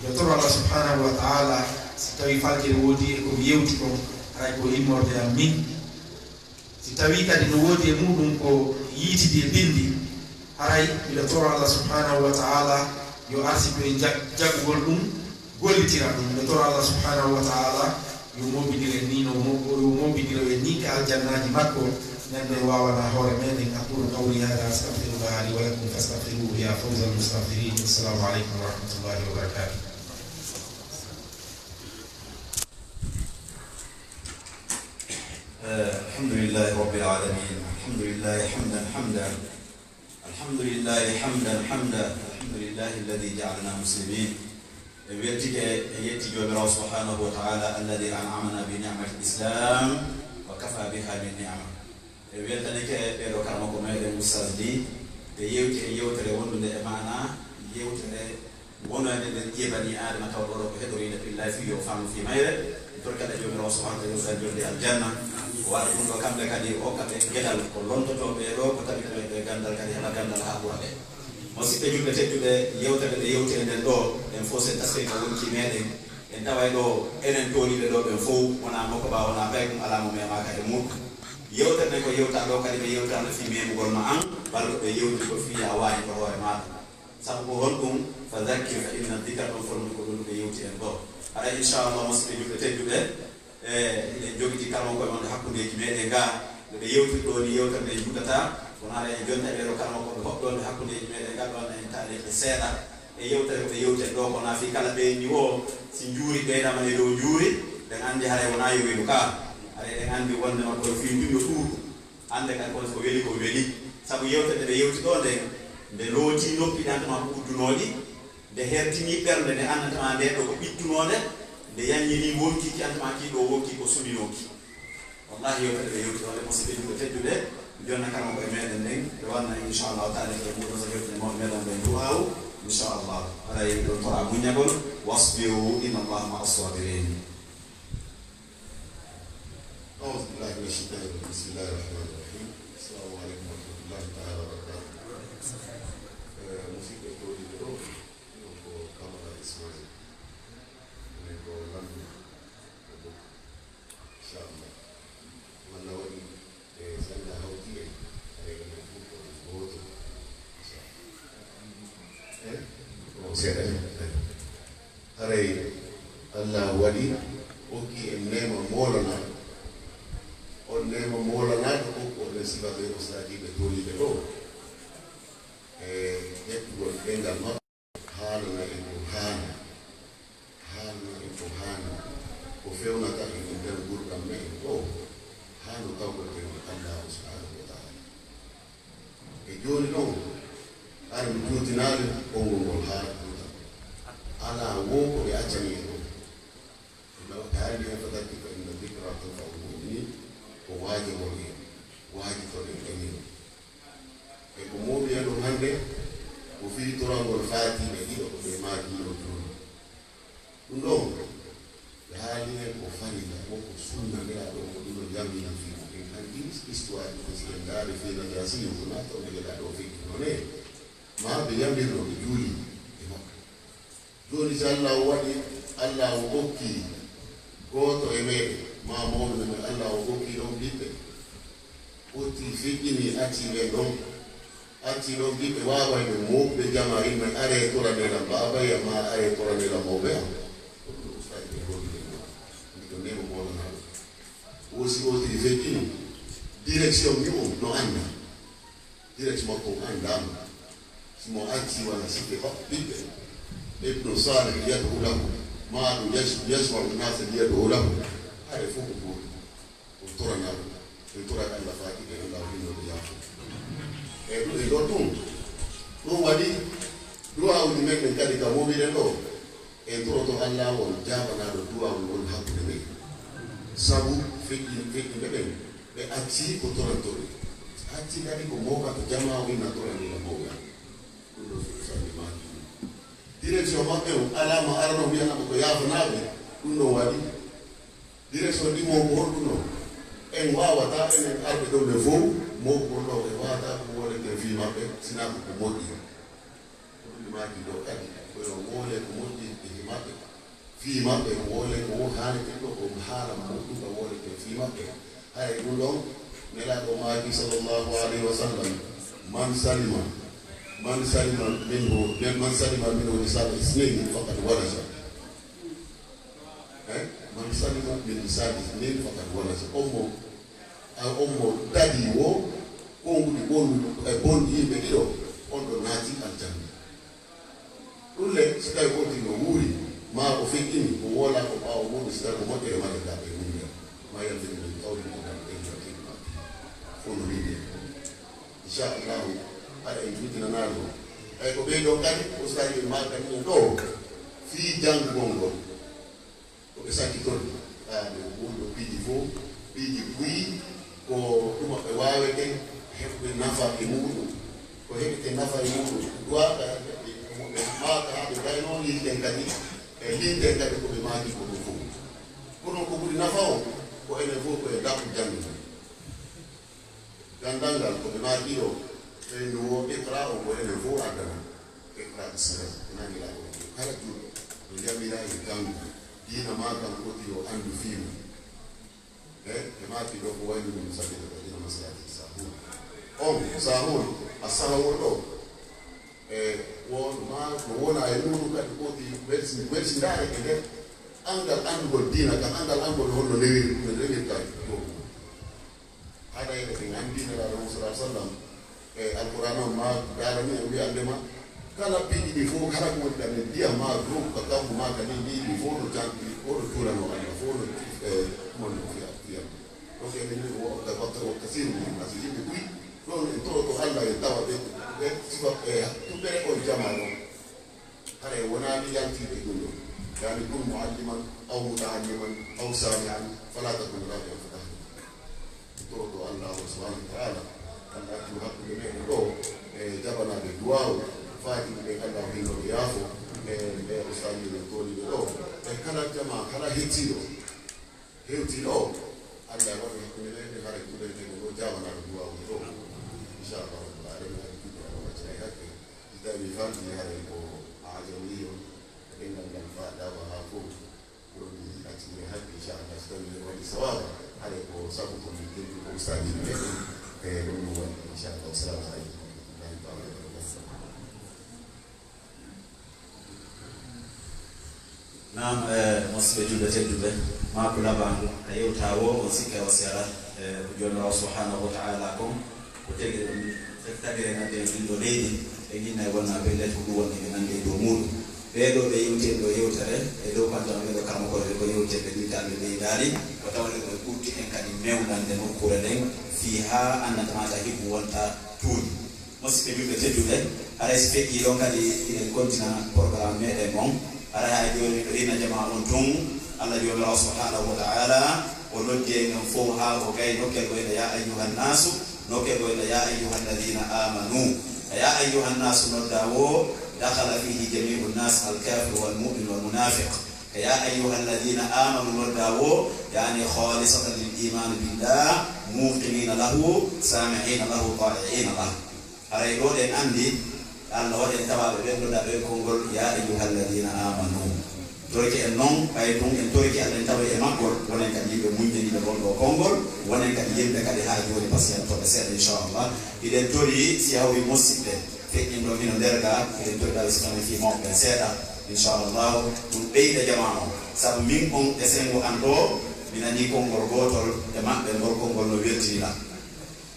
Miɗo toro Allah subhanahu wa ta'ala, si tawi faljere woodi e ko mi yewti kon, haray ko immorde am min. Si tawi kadi no woodi e muuɗum ko yiitidi e bindi, haray miɗo toro Allah subhanahu wa ta'ala yo arsitu en jag-, jaɓugol ɗum, gollitira ɗum. Miɗo toro Allah subhanahu wa ta'ala yo moɓindir en ni no mo-, yo moɓindir en ni ka aljannaaji makko, nden en waawana hoore meɗen. أقول قولي هذا أستغفر الله لي ولكم فاستغفروه يا فوز المستغفرين. والسلام عليكم ورحمة الله وبركاته. الحمد لله رب العالمين. الحمد لله حمدا حمدا. الحمد لله حمدا حمدا. الحمد لله الذي جعلنا مسلمين. En weltike, en yetti Joomiraawo subhanahu wa ta'ala, الذي أنعمنا بنعمة الإسلام وكفى بها من نعمة. En weltanike ɓeeɗo karamoko meɗen Oustaz Ly, ɓe yewti e yewtere wondude e maana yewtere wonande nder ƴiye bani Adama, tawa ɗo ɗo ko heɗoriinde pillaay fii yo o faamu fii mayre. En torri kadi Joomiraawo subhanahu wa ta'ala jonnde aljanna. O waɗa ɗum ɗo kamɓe kadi, o hokka ɓe geɗal ko lontoto ɓe ɗo, ko tabita ɓe ɓe ganndal kadi heɓa ganndal haa ɓura ɓe. Musiɗɓe julɓe tedduɓe, yewtere nde yewtee nden ɗo, en fof sen taskii ka wonki meɗen. En taway ɗo enen tooniiɓe ɗo ɓen fof, wonaa moko ba, wonaa paykum, alaa mo memaaka e muuɗum. Yewtere nden ko yewtaa ɗo kadi ɓe yewtaano fii memugol ma an, walla ko ɓe yewti ko fii a waawi ko hoore maaɗa. Sabu ko honɗum? فذكر فإن الذكرى تنفع المؤمنين, ko ɗum ɓe yewti en ɗo. Haray, inchallah, musiɗɓe julɓe tedduɓe, e, eɗen jogiti kala mo koye wonde hakkundeeji meɗen ga, no ɓe yewtiri ɗo ni, yewtere nde juutata, Kono haray en jonta e ɓeeɗo kala ko ɓe hoɗɗoɓe hakkundeeji meɗen, ngal ɗon en taaliɓe seeɗa e yewtere ko ɓe yewten ɗo, kono fii kala ɓe ni o si njuuri ɓeydama e dow njuuri, ɓen anndi haray wonaa yo welu ka. Haray ɗen anndi wonde ma koye fii nduyo ɗuuɗu. Hannde kadi kono ko weli ko weli. Sabu yewtere nde ɓe yewti ɗo nden, nde looti noppi ɗi antama ko uddunooɗi, nde hertini ɓernde nde antama nde ɗo ko ɓittunoonde, nde yanñini wonki ki antama ki ɗo wonki ko suminooki. Wallahi yewtere ɓe yewti ɗo nde, musidɓe julɓe tedduɓe, jonna kala ko e meɗen nden, ɓe wanna inchallahu taala e muɗum so yewtere mawɗo meɗen ɓen du'aawu, inchallah. Haray ɗon tora muññagol, wasbiru inna allaha ma'a sabirin. أعوذ بالله من الشيطان الرجيم. بسم الله الرحمن الرحيم. السلام عليكم ورحمة الله تعالى وبركاته. Eh, musidɓe tooɗiiɓe ɗo, ɗum ko Kamara Ismail. Minen ko Lamdu, ko Bokko. Inchallah. Walla waɗi, eh, sannda hawti en, haray enen fof ko gooto. Inchallah. Eh? Ko seeɗa. Haray Allah waɗi okki en neema moolanaaɗo. On neema moolanaaɗo okku oɗen sifaɓe o saadiiɓe tooliiɓe ɗo. E ƴettugol ɗenngal maɓɓe, haalana en ko haani. Haalana en ko haani. Ko fewnata en e nder ngurdam meɗen ɗo. Haano tawgoten Allah subhanahu wa ta'ala. E jooni noon, hara mi juutinaali konngol ngol haa juuta. Alaa wo ko ɓe accani en ɗum. Ɓe haalni en, fadakkir fa inna dikra tanfa'ul mu'minin, ko waajagol en, waajitoɗen enen. E ko mooɓi en ɗum hannde, ko fii torangol faatiiɓe ɗiɗo ko ɓe maakiino jooni. Ɗum ɗoon, ɓe haali en ko farilla, ko ko sunna, Nelaaɗo o ko ɗum ɗo janngina fii maɓɓe. En anndi histoire ko si en ndaari fii Najaasi, ko naa tawde Nelaaɗo o feƴƴi noon e maa ɓe yamir no ɓe juuli e maɓɓe. Jooni si Allaahu waɗi, Allaahu okki gooto e meeɗen, maa mawɗo men, Allaahu okki ɗoon ɓiɓɓe. Ɓotti feƴƴini, acci ɓe ɗon. Acci ɗon ɓiɓɓe waawayɓe mooɓude jamaa, yimɓe aree toranee lam baabay am, maa aree toranee lam mawɓe am. Ko ɗum ustaaji ɓe gondi ɓe ɗon. Ndi ko neema moolanaaɗo. Woosi ootiri feƴƴini. Direction mu'um no annda. Direction makko on anndaama. Si mo acci wala sikke ba-, ɓiɓɓe. Ibnu Salih yad'u lahu. Maa ɗum yash-, yashfa'u nnaasa liyad'u lahu. Haray fof ko gootum. O toranaaɗo, en toraaka Allah faati e Allah o hinno ɓe yaafo. E ɗum, e ɗo ɗum, ɗum waɗi du'aawuji men ɗin kadi ka mooɓiɗen ɗo, en toroto Allah o jaabanaaɗo du'aawu on hakkunde men. Sabu feƴƴi-, feƴƴinɓe ɓen, ɓe acci ko torantoɓe. Acci kadi ko mooɓata jamaa o inna torani la mawɓe am. Ɗum ɗo fof sanni maaki. Direction maɓɓe o alaa mo arano wiyanama ko yaafanaaɓe, ɗum ɗo waɗi. Direction ɗi mawɓe honɗum ɗo? En waawataa enen arɓe ɗo ɓe fof, mawɓe ɗo ɓe waawataa ko woleten fii maɓɓe, sinaa ko ko moƴƴi. Ko ɗum maaki ɗo kadi, ko yo woole ko moƴƴi e fii maɓɓe. Fii maɓɓe, ko woole ko wo-, haaleten ɗo, ko haala moƴƴuka wooleten fii maɓɓe. Hay ɗum ɗon, Nelaaɗo maaki, sallallahu alayhi wa sallam, "Man salima, man salima minhu, man salima minhu lisanu isnayni faqad walaja." Eh? "Man salima min lisani ithnayn faqad walaja." On mo, a, on mo tawi wo konguɗi bonɗi, e bonɗi yimɓe ɗiɗo, on ɗo naati aljanna. Ɗum le, si tawi on tigi no wuuri, maa o feƴƴini, o woola ko ɓaawo muuɗum, si tawi ko moƴƴere majjata e mum nder, maa yaltini min qawlin illa min qawlin. Fof no wiide. Inchallahu, haɗa en juutinanaade on. Eyi, ko ɓee ɗoo kadi, ustaaji en maakani en ɗoo, fii janngugol ngol. Ko ɓe sakki toon, ɓaaɓe wonɗo piiji fof, piiji buy, ko ɗuma ɓe waawete heɓude nafa e muuɗum. Ko heɓete nafa e muuɗum, duwaaka ɓe maaka haa ɓe gaynoo linten kadi, e linten kadi ko ɓe maaki ko ɗum fof. Kono ko ɓuri nafa o, ko enen fof ko e daɓɓu jannde. Ganndal ngal ko ɓe maaki o, ɓe no wo iqra o ko enen fof addana. Iqra bismi rabbika, nanngilaa ko kala juulɗo no yamira e janngo diina maa kan foti yo anndu fii mum. E ɓe maaki ɗo ko wayno ɗum sabbita ko dina masalati sahun. On sahun, a sahawol ɗo, e won ma ko wona e muuɗum kadi foti welsi-, welsindaare e nder anngal anndugol diina kan, anngal anndugol holno rewiri ɗum, en rewirta ɗum. Haɗa en anndi Nelaaɗo sallallahu alaihi wasallam, E alqur'ana o ma darani en wi'ande ma kala piiji ɗi fof kala ko woni ɗan e ndiyam ma dow ka kammu ma kadi ɗi ɗi fof no janti o no tuurano Allah fof no e mon no fiya fiyam donc eɗen ni o wakka wakka wakka sirri ɗin parce que yimɓe buy ɗon en toroto Allah en tawa ɓe ɓe sifa e tuɓɓere on jama ɗon haray wonaali yaltiiɓe ɗum ɗon yani kun mualliman aw mutaalliman aw samian fala takun rabian fatahi toroto Allah subhanahu wa taala Allah accu hakkunde meɗen ɗo e jabanaade duwaw faatiɓe ɓe ngannduɗaa o hinnoɓe yaafo e ɓe o salmino tooniɓe ɗo e kala jama kala hettiiɗo hewtiiɗo o Allah e waɗu hakkunde meɗen hara juuɗe meɗen ɗo jabanaɗo duwaw ɗo inchallah rabbul alamin haɗa juuɗe aɗa waccira e hakke si tawi falti haray ko ajamiyo ɗengal ngal faɗɗama ha fof ɗon ɗi accitire hakke inchallah so tawi en waɗi sawaba haɗa ko sabu ko min jogui ko ustadiɓe meɗen e ɗum no waɗi inchallah assalamu aleykum warahmatullahi taala wabarakatuh Naam, e musidɓe julɓe tedduɓe, maaku labaandu ka yewta wo on sikke o sera e ko jomirawo subhanahu wa taala kon ko tegi ɗum tagire nande e ɗin ɗo leydi e ñinna e wonna pellel ko ɗum wonde ɓe nande e dow muɗum ɓee ɗo ɓe yewti en ɗo yewtere e dow pantan ɓee ɗo karmakoɓe ko yewti en ɓe ɗuytaɓe ɓeydaali ko tawde koye ɓurti en kadi mewnande nokkure nden fii haa annatamata hibbu wonta tuuñi Musidɓe julɓe tedduɓe, haray si feƴƴii ɗon kadi hiɗen kontina programme meɗen on. Haray haa jooni miɗo inna jamaa on tun, Allah Joomiraawo subhaanahu wa ta'aala o noddi en en fow haa ko gay nokkel goyɗo yaa ayyuhan naasu, nokkel goyɗo yaa ayyuhal ladiina aamanu. Ka yaa ayyuhan naasu noddaa woo, dakhala fiihi jamii'un naas, al kaafiru wal mu'min wal munaafiq. Ka yaa ayyuhal ladiina aamanu noddaa woo, yaani khaalisatan lil iimaani billah, muuqiniina lahu, saami'iina lahu, taa'i'iina lahu. Haray ɗoo ɗen anndi, Allah waɗi en tawaaɓe ɓen ɗon ɗaɓɓe konngol, yaa ayyuhal ladiina aamanu. Torike en non, ɓay tun en torike Allah en tawa e maggol, wonen kadi yimɓe muññaniiɓe ngol ɗoo konngol, wonen kadi yimɓe kadi haa jooni pasiyantooɓe seeɗa inchallah. Hiɗen tori si hawri musiɓɓe feƴƴin ɗon hino nder ga, hiɗen tori ɗaɓe si tawi fii mawɓe ɓen seeɗa inchallah, ɗum ɓeyda jamaa on. Sabu min on e senngo an ɗoo, mi nanii konngol gootol e maɓɓe, ngol konngol no weltini lan.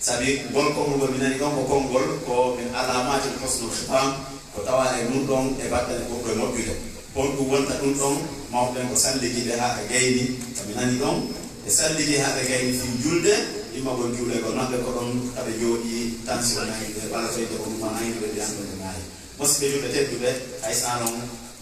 Sabi ngol konngol ngol mi nani ɗon ko konngol ko min alaamaatil husnul khitam ko tawaa e mun ɗon e battane ɓurɗo e moƴƴude. Honɗum wonta ɗum ɗon? Mawɓe ɓen ko salligiiɓe haa ɓe gayni ko mi nani ɗon ɓe salligii haa ɓe gayni fii julde immagol juulagol maɓɓe ko ɗon ka ɓe jooɗii tension nayi ɓe ɓalatoyde ko ɗum wona ayni ɓe mbiyan ɗon ɓe maayi. Musidɓe julɓe tedduɓe, hay so non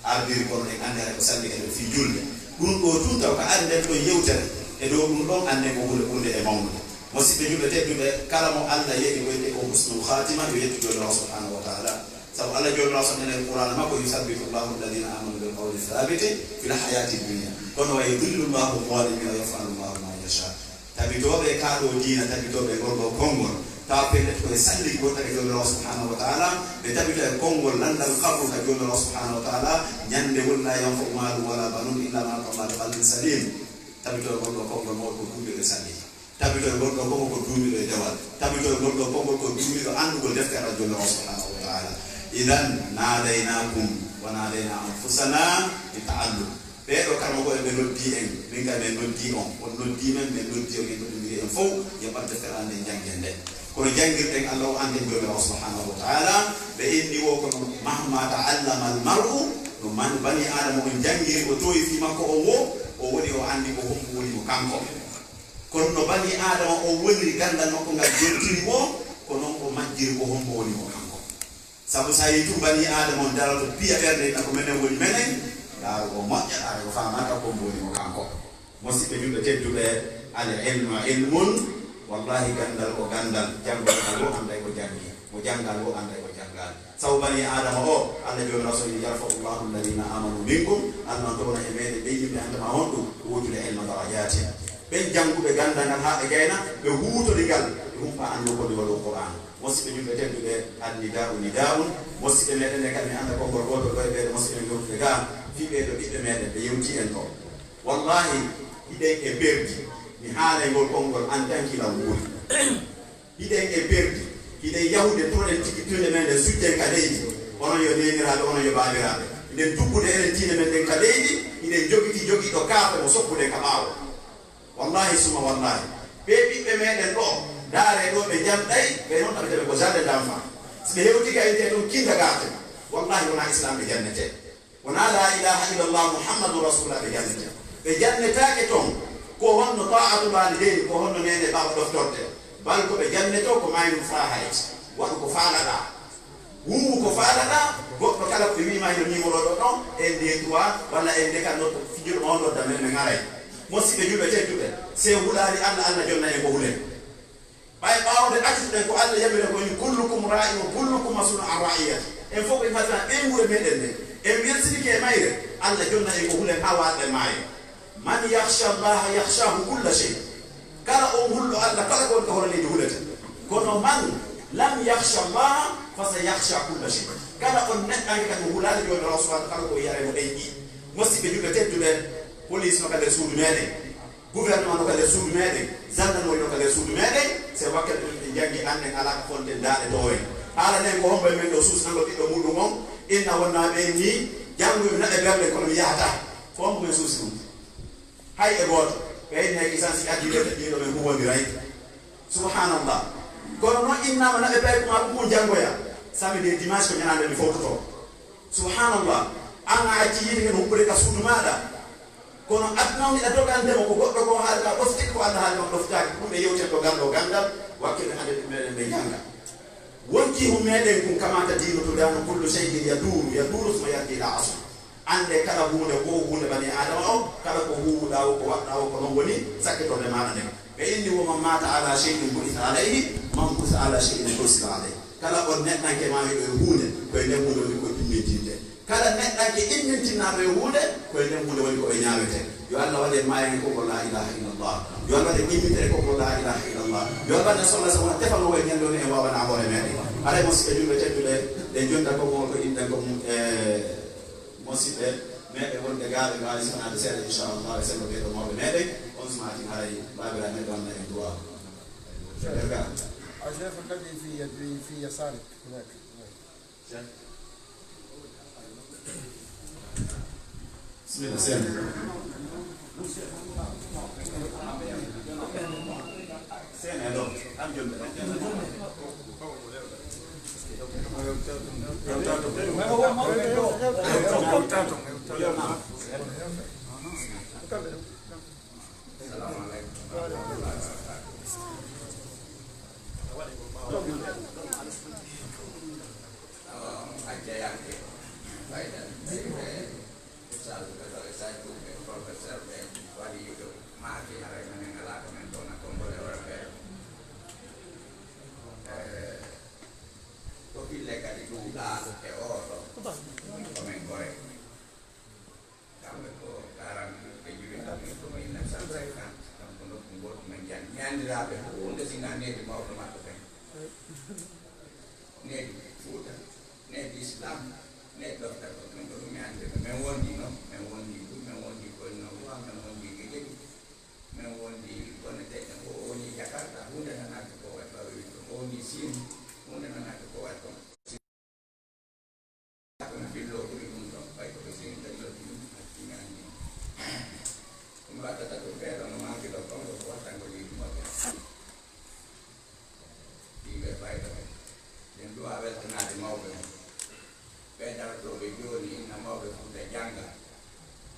ardiri kono en anndi hay ko salli kadi fii julde. Ɗum ɗoo tun taw ko ari nden ɗon yewtere e dow ɗum ɗon annden ko huunde ɓurnde e mawnude. Musidɓe julɓe tedduɓe, kala mo Allah yeɗi ko wiyetee ko husnul khatima yo yettu Joomiraawo subhanahu wa taala. Sabu Allah Joomiraawo so nene Qur'aana makko yusabbitu Allahu alladina amanu bil qawli thabiti fil hayati dunya kono wa yudillu Allahu zalimin wa yaf'alu Allahu ma yasha. Tabitooɓe e kaa ɗoo diina, tabitooɓe e ngol ɗoo konngol, tawa pellet ko e salligi goɗɗo ka Joomiraawo subhaanahu wa taala, ɓe tabita e konngol lanndal qabru ka Joomiraawo subhaanahu wa taala, ñande woni laa yanfa'u maalun wa laa banuuna illaa man ata Allaha bi qalbin saliim. Tabitoo e ngol ɗoo konngol mawɗo ko duumiiɗo e salligi. Tabitoo e ngol ɗoo konngol ko duumiiɗo e dewal. Tabitoo e ngol ɗoo konngol ko duumiiɗo anndugol deftere Joomiraawo subhaanahu wa taala. Idan naadaynaakum wa naadaynaa anfusanaa bi taallum. Ɓee ɗoo karmagooɓe ɓe noddii en, min kadi min noddii on, on noddii men, min noddii on, en noddondiri en fow, yo ɓadde feɗande en janngen nde. Kono janngirɗen Allah o annden Joomiraawo subhaanahu wa taala, ɓe inni wo kono mahma ta'allama al mar'u, no man bani Aadama on janngiri o toowi fii makko on wo, o woni o anndi ko hombo woni mo kanko. Kono no bani Aadama on woniri ganndal makko ngal jottiri wo, ko non o majjiri ko hombo woni mo kanko. Sabu so a yii tun banii Aadama on daroto piya ɓernde ina ko menen woni menen, ndaaro ko moƴƴa, ndaaro ko faamaaka ko mbo woni mo kanko. Musiɓɓe julɓe tedduɓe, al ilmu ilmun, wallahi ganndal ko ganndal, janngo ngal wo annday ko janngi, mo janngal wo annday ko janngaali. Sabu banii Aadama o, Allah Joomiraawo so wi'i, yarfa'u Allahu alladina amanu minkum, Allah on towna e meɗen ɓen yimɓe antama honɗum, uutul ilma darajatin. Ɓen jannguɓe ganndal ngal haa ɓe gayna, ɓe huutori ngal, ɓe humpa anndu ko ndi waɗo Qur'aan. Musiɓɓe julɓe tedduɓe, annidaa'u nidaa'un. Musiɓɓe meɗen ɓe kadi mi annda konngol gootol ɗo e ɓeeɗo musiɓɓe jowtuɓe ga fii ɓeeɗo ɓiɓɓe meɗen ɓe yewti en ɗo. Wallahi hiɗen e perdi, mi haalay ngol konngol en tant que hiɗen wuuri. Hiɗen e perdi, hiɗen yahude toɗen tigi tuyɗe men ɗen sujjen ka leydi, onon yo neeniraaɓe, onon yo baabiraaɓe. Hiɗen tuggude enen tiiɗe men ɗen ka leydi, hiɗen jogiti jogiiɗo kaafe mo soppuɗen ka ɓaawo. Wallahi suma wallahi, ɓee ɓiɓɓe meɗen ɗoo, Ndaaree ɗoo, ɓe njamɗay, ɓe noon taɓetee ɓe ko jardin d'enfants. Si ɓe hewtii ka, wi'etee toon kindergarten. Wallahi, wonaa Islaam ɓe jannetee. Wonaa laa ilaaha illallah Muhammadun Rasulullah ɓe jannetee. Ɓe jannetaake toon. Ko honno taa'atul waalidayni, ko honno neene e baaba ɗoftortee? Bal ko ɓe jannetoo ko maaynum faa hayt. Waɗu ko faalaɗaa. Huuwu ko faalaɗaa. Goɗɗo kala ko ɓe wi'i maa hino numéro ɗoo ɗon, un deux trois, walla un deux quatre, noddu fijirɗo ma on, nodda men, men aray. Musiɓɓe julɓe tedduɓe, si en hulaali Alla, Alla jonna en ko hulen. Ɓay ɓaawde accuɗen ko Alla yamiri ko ni, "Kullukum raa'in wa kullukum mas'uulun an ra'iyyati." En fof ko en haɗa ɓeynguure meɗen nde. En welsinike e mayre, Alla jonna en ko hulen haa waaɗen maayo. "Man yakhsha Allaha yakhshahu kulla shay." Kala on hulɗo Alla, kala ko woni ka hoore leydi hulete. Kono "man lam yakhsha Allaha fa sayakhsha kulla shay." Kala on neɗɗanke kadi mo hulaali Joomiraawo Subhaanahu, kala ko o yiyata mo ɗañi. Musiɓɓe julɓe tedduɓe, police no ka nder suudu meɗen. Gouvernement no ka nder suudu meɗen, gendarmerie no ka nder suudu meɗen, se wakkati ɗum en janngi annden alaa ko fonten daaɗe toowen. Haalanen ko hombo e men ɗo suusinango ɓiɗɗo muɗum on, inna wonnaa ɓeen nii, janngo mi naɓe berle kono mi yahataa. Ko hombo men suusi ɗum? Hay e gooto. Ɓeen hay kisan si addi leyɗe ɗiɗo men huwondiray. Subhanallah. Kono noon innaama naɓe tawi ko maa ɗum janngoya. Samedi e dimanche ko ñalaande mi fowtotoo. Subhanallah. Aan a acci yiide heen huɓɓude ka suudu maaɗa. Kono aduna on ina dogande mo ko goɗɗo ko haali ma ɗofte ko Alla haali ma ɗoftaaki. Ɗum ɓe yewten ɗo ngal ɗo ganndal, wakkile hannde ɗum meɗen ɓe njannga. Wonki hum meɗen kun kamata diinu to dano kullu shay'in yaduru, yaduru suma yardi ila asli. Annde kala huunde, wo huunde bani Aadama on, kala ko huuwuɗaa wo, ko waɗɗaa wo, ko non woni sakkitorde maaɗa nden. Ɓe inni, "Wa man mata ala shay'in bu'itha alayhi, man bu'itha ala shay'in bu'itha alayhi." Kala on neɗɗanke maayiɗo e huunde, ko e nden huunde woni ko immintinta. Kala neɗɗanke immintinnaaɗo e huunde, ko e nden huunde woni ko ɓe ñaawetee. Yo Alla waɗ en maayen ko ko laa ilaaha illallah. Yo Alla waɗ en immitere ko ko laa ilaaha illallah. Yo Alla waɗ en solla sa wona tefanoo e ñande woni en waawana hoore meɗen. Haray musiɓɓe julɓe tedduɓe, ɗe jonta ko mo ko inɗen ko mum e musiɓɓe meɗen wonɓe gaaɓe mbaawi sifanaade seeɗa, inchallah, e sello ɓee ɗo mawɓe meɗen. On sumaatin haray baabiraaɓe meɗen wonda en duwaaw. Derga. الشيخ الذي في يد-، في يسارك هناك. Bismillah, seen. Seen, hello. Am jom. Assalamu aleykum wa rahmatullahi wa barakatuh. Hajjayanke fayda ɓe, ustaaduɓe ɗo e saytuɓe, professeur ɓe, waɗi yiɗo maaki haray menen alaa ko men ɗon a konngol e hoore feere. Eh, ko fille kadi ɗum ɗaa e oo ɗo, ko men gore. Kamɓe ko quarante ɓe juwi ɗum ko mille neuf cent cinquante, donc nokku ngootu men janngi. Mi anndiraaɓe huunde sinaa needi mawɗo maɓɓe ɓen. Needi Fuuta, needi Islam, needi ɗofta ko ɗum ko ɗum mi anndi. Men wondi noon, men wondi ɗum, men wondi koye no wa, men wondi Gejegi, men wondi Bonne Terre, o woni Jakarta, huunde nanaaki ko waɗi, ɓawi ɗum, o wondi Siin, huunde nanaaki ko waɗi ɗum. Kono fillo ɓuri ɗum ɗon, ɓay ko ɓe seni tawi ɗum hakkiñaani. Ɗum waɗata ɗum ɓeeɗo no maaki ɗo, kon ko wattan ko leydi maɓɓe. Ɗiɓe fayda ɓe. Ɗen duwa weltanaade mawɓe mum. Ɓe darotooɓe jooni, inna mawɓe Fuuta jannga,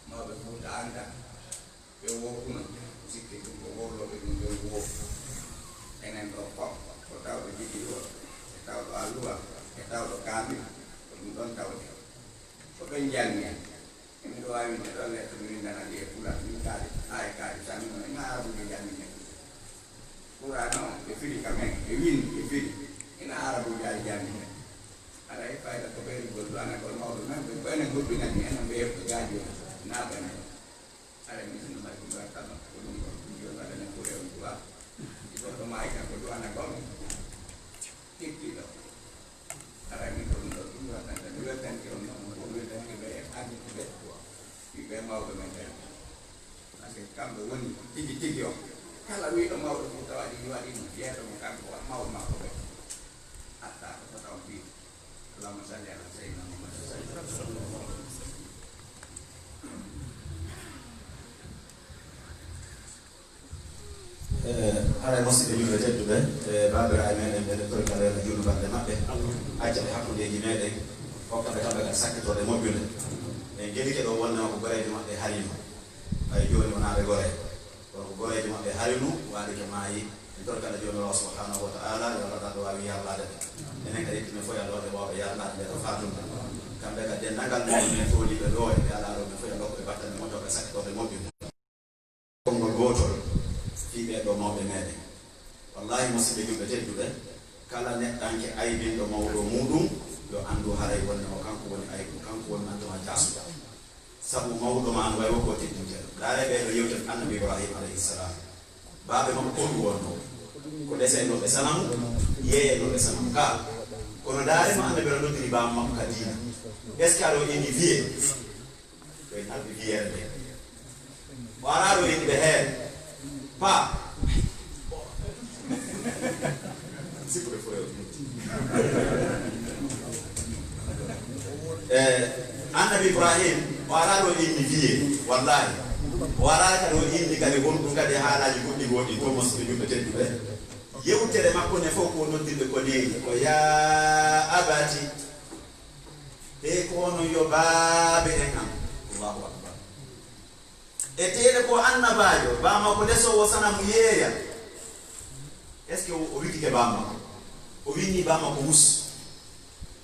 mawɓe Fuuta annda. Ɓe wookuno, sikke ɗum ko wowlooɓe ɗum ɓe wooku. Enen ɗo fof, ko tawɗo jiɗi o, e tawɗo alluwa, e tawɗo kaamil, ko ɗum ɗon tawde. Ko ɓen janni en. Emi ɗo waawi winde ɗon lettre mi windana ɗi e pulaar, min kaali, haa e kaali, tan min ina arabuuji janni men. Qur'aana o, ɓe firi ka men, ɓe windi, ɓe firi. Ina arabuuji ari janni men. Aɗa e fayda ko ɓeynugol duwanagol mawɗo men, ɓe ko enen goɗɗinani, enen ɓe heɓɓe gaaji o, naatani. Aɗa mi sinno mari ɗum ɗon kala, ko ɗum ɗon ɗum yo ngaɗanen ko rewni duwa. Goɗɗo maayi tan ko duwanagol mo. Ittiɗo. Aɗa mi ko ɗum ɗon ɗum yo tan, mi weltanke on noon, ko weltanke ɓe e ardiɓe ɓe. Ɓiɓɓe mawɓe men ɓen. Parce que kamɓe woni tigi tigi on. Kala wiiɗo mawɗo Fuuta waɗi, waɗi no jeeɗo mo kanko wa-, mawɗo makko ɓe. Hatta ko fota on fii. Allahumma salli ala sayyidina Muhammad. Haray, musidɓe julɓe tedduɓe, e baabiraaɓe meɗen ɓe, docteur Kala, yo Allah juulu balɗe maɓɓe, acca ɓe hakkundeeji meɗen, hokka ɓe kamɓe kadi sakkitorde moƴƴunde. En gelike ɗo wonde ko goreejo maɓɓe harino. Ɓay jooni wonaa ɓe goree. Kono ko goreejo maɓɓe harino, waali to maayi. En torkana Joomiraaɗo subhanahu wa ta'ala, yo Allah ɗaɗo waawi yarlaade ɓe. Enen kadi, ittinen fof, yo Allah waɗ ɓe waawɓe yarlaade nde to faatunde. Kamɓe kadi, denndaangal mawɓe men tooliiɓe ɗo, e ɓe alaa ɗo, men fof, yo Allah hokku ɓe battane moƴƴo, ɓe sakkitorde moƴƴunde. Konngol gootol fii ɓee ɗoo mawɓe meɗen. Wallaahi, musidɓe julɓe tedduɓe, kala neɗɗanke aybinɗo mawɗo muuɗum, yo anndu haray wonde o kanko woni aybu, kanko woni nantuma jaasuɗo. Sabu mawɗo ma no way wo ko teddinteɗo. Ndaare ɓee ɗo yewten Annabi Ibrahim alayhi salam. Baaɓe makko ko ɗum wonno? Ko desennoɓe sanamu, yeeyennoɓe sanamu ka. Kono ndaare ma Annabi no noddiri baaba makko ka diina. Est-ce que aɗo indi vieux? Ko en alɓe vieux ɓe. O araa ɗo indi ɓe heen. Pa. Sikkude fo yo. Eh, Annabi Ibrahim, o araa ɗo indi vieux, wallahi. O araa kadi o indi kadi won ɗum kadi haalaaji goɗɗi goɗɗi, ko musidɓe julɓe tedduɓe. Yewtere makko ne fof ko noddirɓe ko neeji, ko yaa abati. Te ko onon yo baabe en am. Allahu akbar. E teele ko annabaajo, baa makko lesoowo sanamu yeeya. Est-ce que o, o witike baa makko? O winni baa makko wus.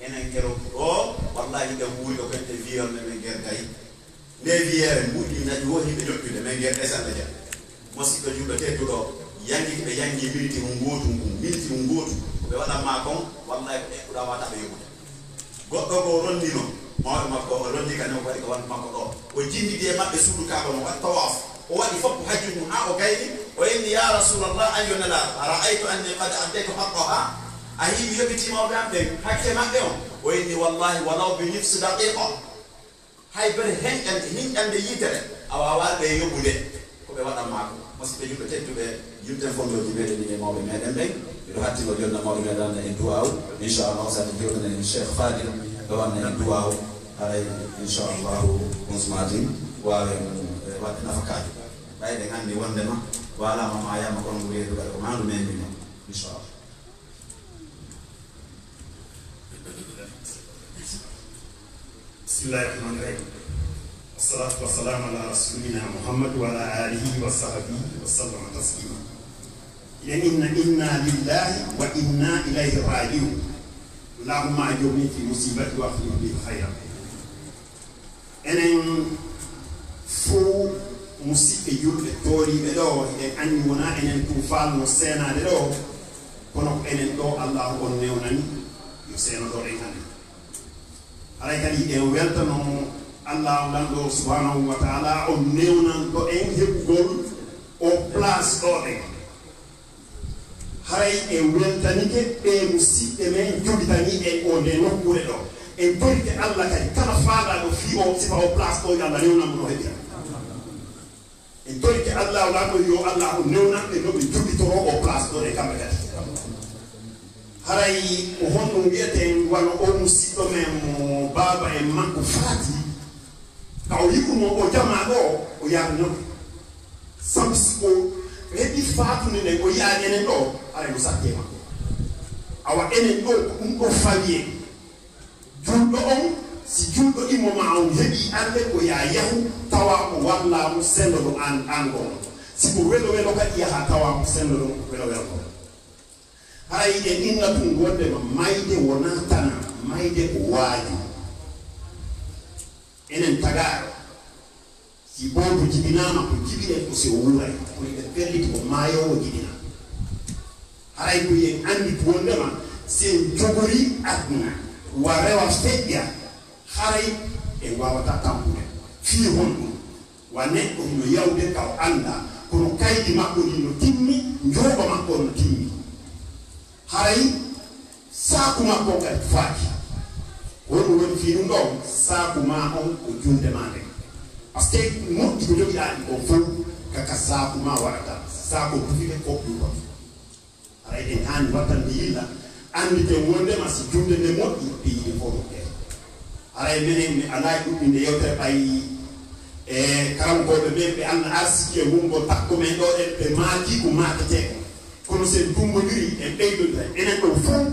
Enen keroog ɗo, wallahi, ɗen wuuri ɗo kente viol ne men ger gayi. Nde wiyeere mbuɗi naƴi wo himɓe joɓɓinde men ger ɗe salla jam. Musidɗo julɗo tedduɗo, yangi ɓe yangi miniti ngootu ngun, miniti ngootu. Ko ɓe waɗan maa kon, wallahi, ko ɗeɓɓuɗaa wata ɓe yoɓude. Goɗɗo goo ronnino mawɓe makko, o rondi ka newo waɗi ka wantu makko ɗo. O jinndidi e maɓɓe suudu Kaaba, no waɗi tawaaf. O waɗi fof ko hajju mum haa o gayni. O inni, "Ya Rasulallah, an yo Nelaaɗo, a ra'aytu anni qad addaytu haqqaha?" A hiiwi yoɓitii mawɓe am ɓen hakke maɓɓe on? O inni, "Wallahi, walaw bi nifsi daqiqa." Hay bere henƴande, hinƴande yitere, a waawaa ɓe yoɓude. Ko ɓe waɗan maa ko. Musidɓe julɓe tedduɓe, yimten fonndooji meɗen ɗin e mawɓe meɗen ɓen. Miɗo hattino jonna mawɓe meɗen en duwaaw. Inchallah, so Alla jooɗana en Cheikh Fadil, ɗo wanna en duwaaw. Haray, inchallahu, on sumatin waawen, eh, waɗde nafakaaji. Ɓayde en anndi wondema waalaama maayaama, kono ngu reedu kadi ko maandu memi noon. Inchallah. بسم الله الرحمن الرحيم. والصلاة والسلام على رسولنا محمد وعلى آله وصحبه وسلم تسليما. إن، إن، إنا لله وإنا إليه راجعون. اللهم أجرني في مصيبتي وأخلف لي خيرا. Enen fof, musidɓe julɓe tooriiɓe ɗo, eɗen anndi wonaa enen tun faalno seenaade ɗo, kono ko enen ɗo Allaahu on newnani yo seenoɗon en hannde. Haray kadi eɗen weltano Allaahu Lanɗo subhanahu wa taala on newnanɗo en heɓugol o place ɗo ɗen. Haray en weltanike ɓee musiɓɓe men jogitanii en o nde nokkuure ɗo. En torike Alla kadi kala faalaaɗo fii o sifa o place ɗo, yo Alla newnan mo no heɓira. En torike Alla o Lanɗo yo Alla o newnan ɓe no ɓe jogitoroo o place ɗo ɗe kamɓe kadi. Haray ko honɗum wi'eten wano o musiɗɗo men mo baaba en makko faati, ka o yi'unoo o jamaa ɗo, o yarninoke. Sabu si o heɓi faatude nden, o yi'aani enen ɗo, haray no satti e makko. Awa enen ɗo, ko ɗum ɗo fawi en. Julɗo on, si julɗo immo ma on heɓii arde, ko yaa yahu, tawa ko wallaa mo, senndoɗo aan, aan ɗo on. Si ko welo welo kadi, yaha tawa mo, senndoɗo welo welo ko. Haray en inna tun wondema mayde wonaa tana, mayde ko waaju. Enen tagaaɗo, si boobo jibinaama, ko jibinen ko si o wuuray, kono ɓe pelliti ko maayoowo jibina. Haray ko en anndi wondema si en jogorii aduna, wa rewa feƴƴa, haray en waawataa tampude. Fii honɗum? Wa neɗɗo hino yawde ka o anndaa, kono kaydi makko ndin no timmi, njooɓo makko on no timmi. Haray saaku makko on kadi faaki. Ko honɗum woni fii ɗum ɗon? Saaku maa on ko junnde maa nden. Par ce que moƴƴi ko jogiɗaa ɗi kon fow, ka, ka saaku maa waɗata. Saaku on tufike fof ɗum ɗon. Haray en haani wattande yilla, annditen wondema si junnde nde moƴƴi, piiji ɗin fof moƴƴere. Haray menen mi alaa e ɗuɗɗinde yewtere ɓay e karamu Koɓe men ɓe Allah arsiki e wongol takko men ɗo en, ɓe maaki ko maaketee kon. Kono so en tummbondirii, en ɓeydondiray, enen ɗo fow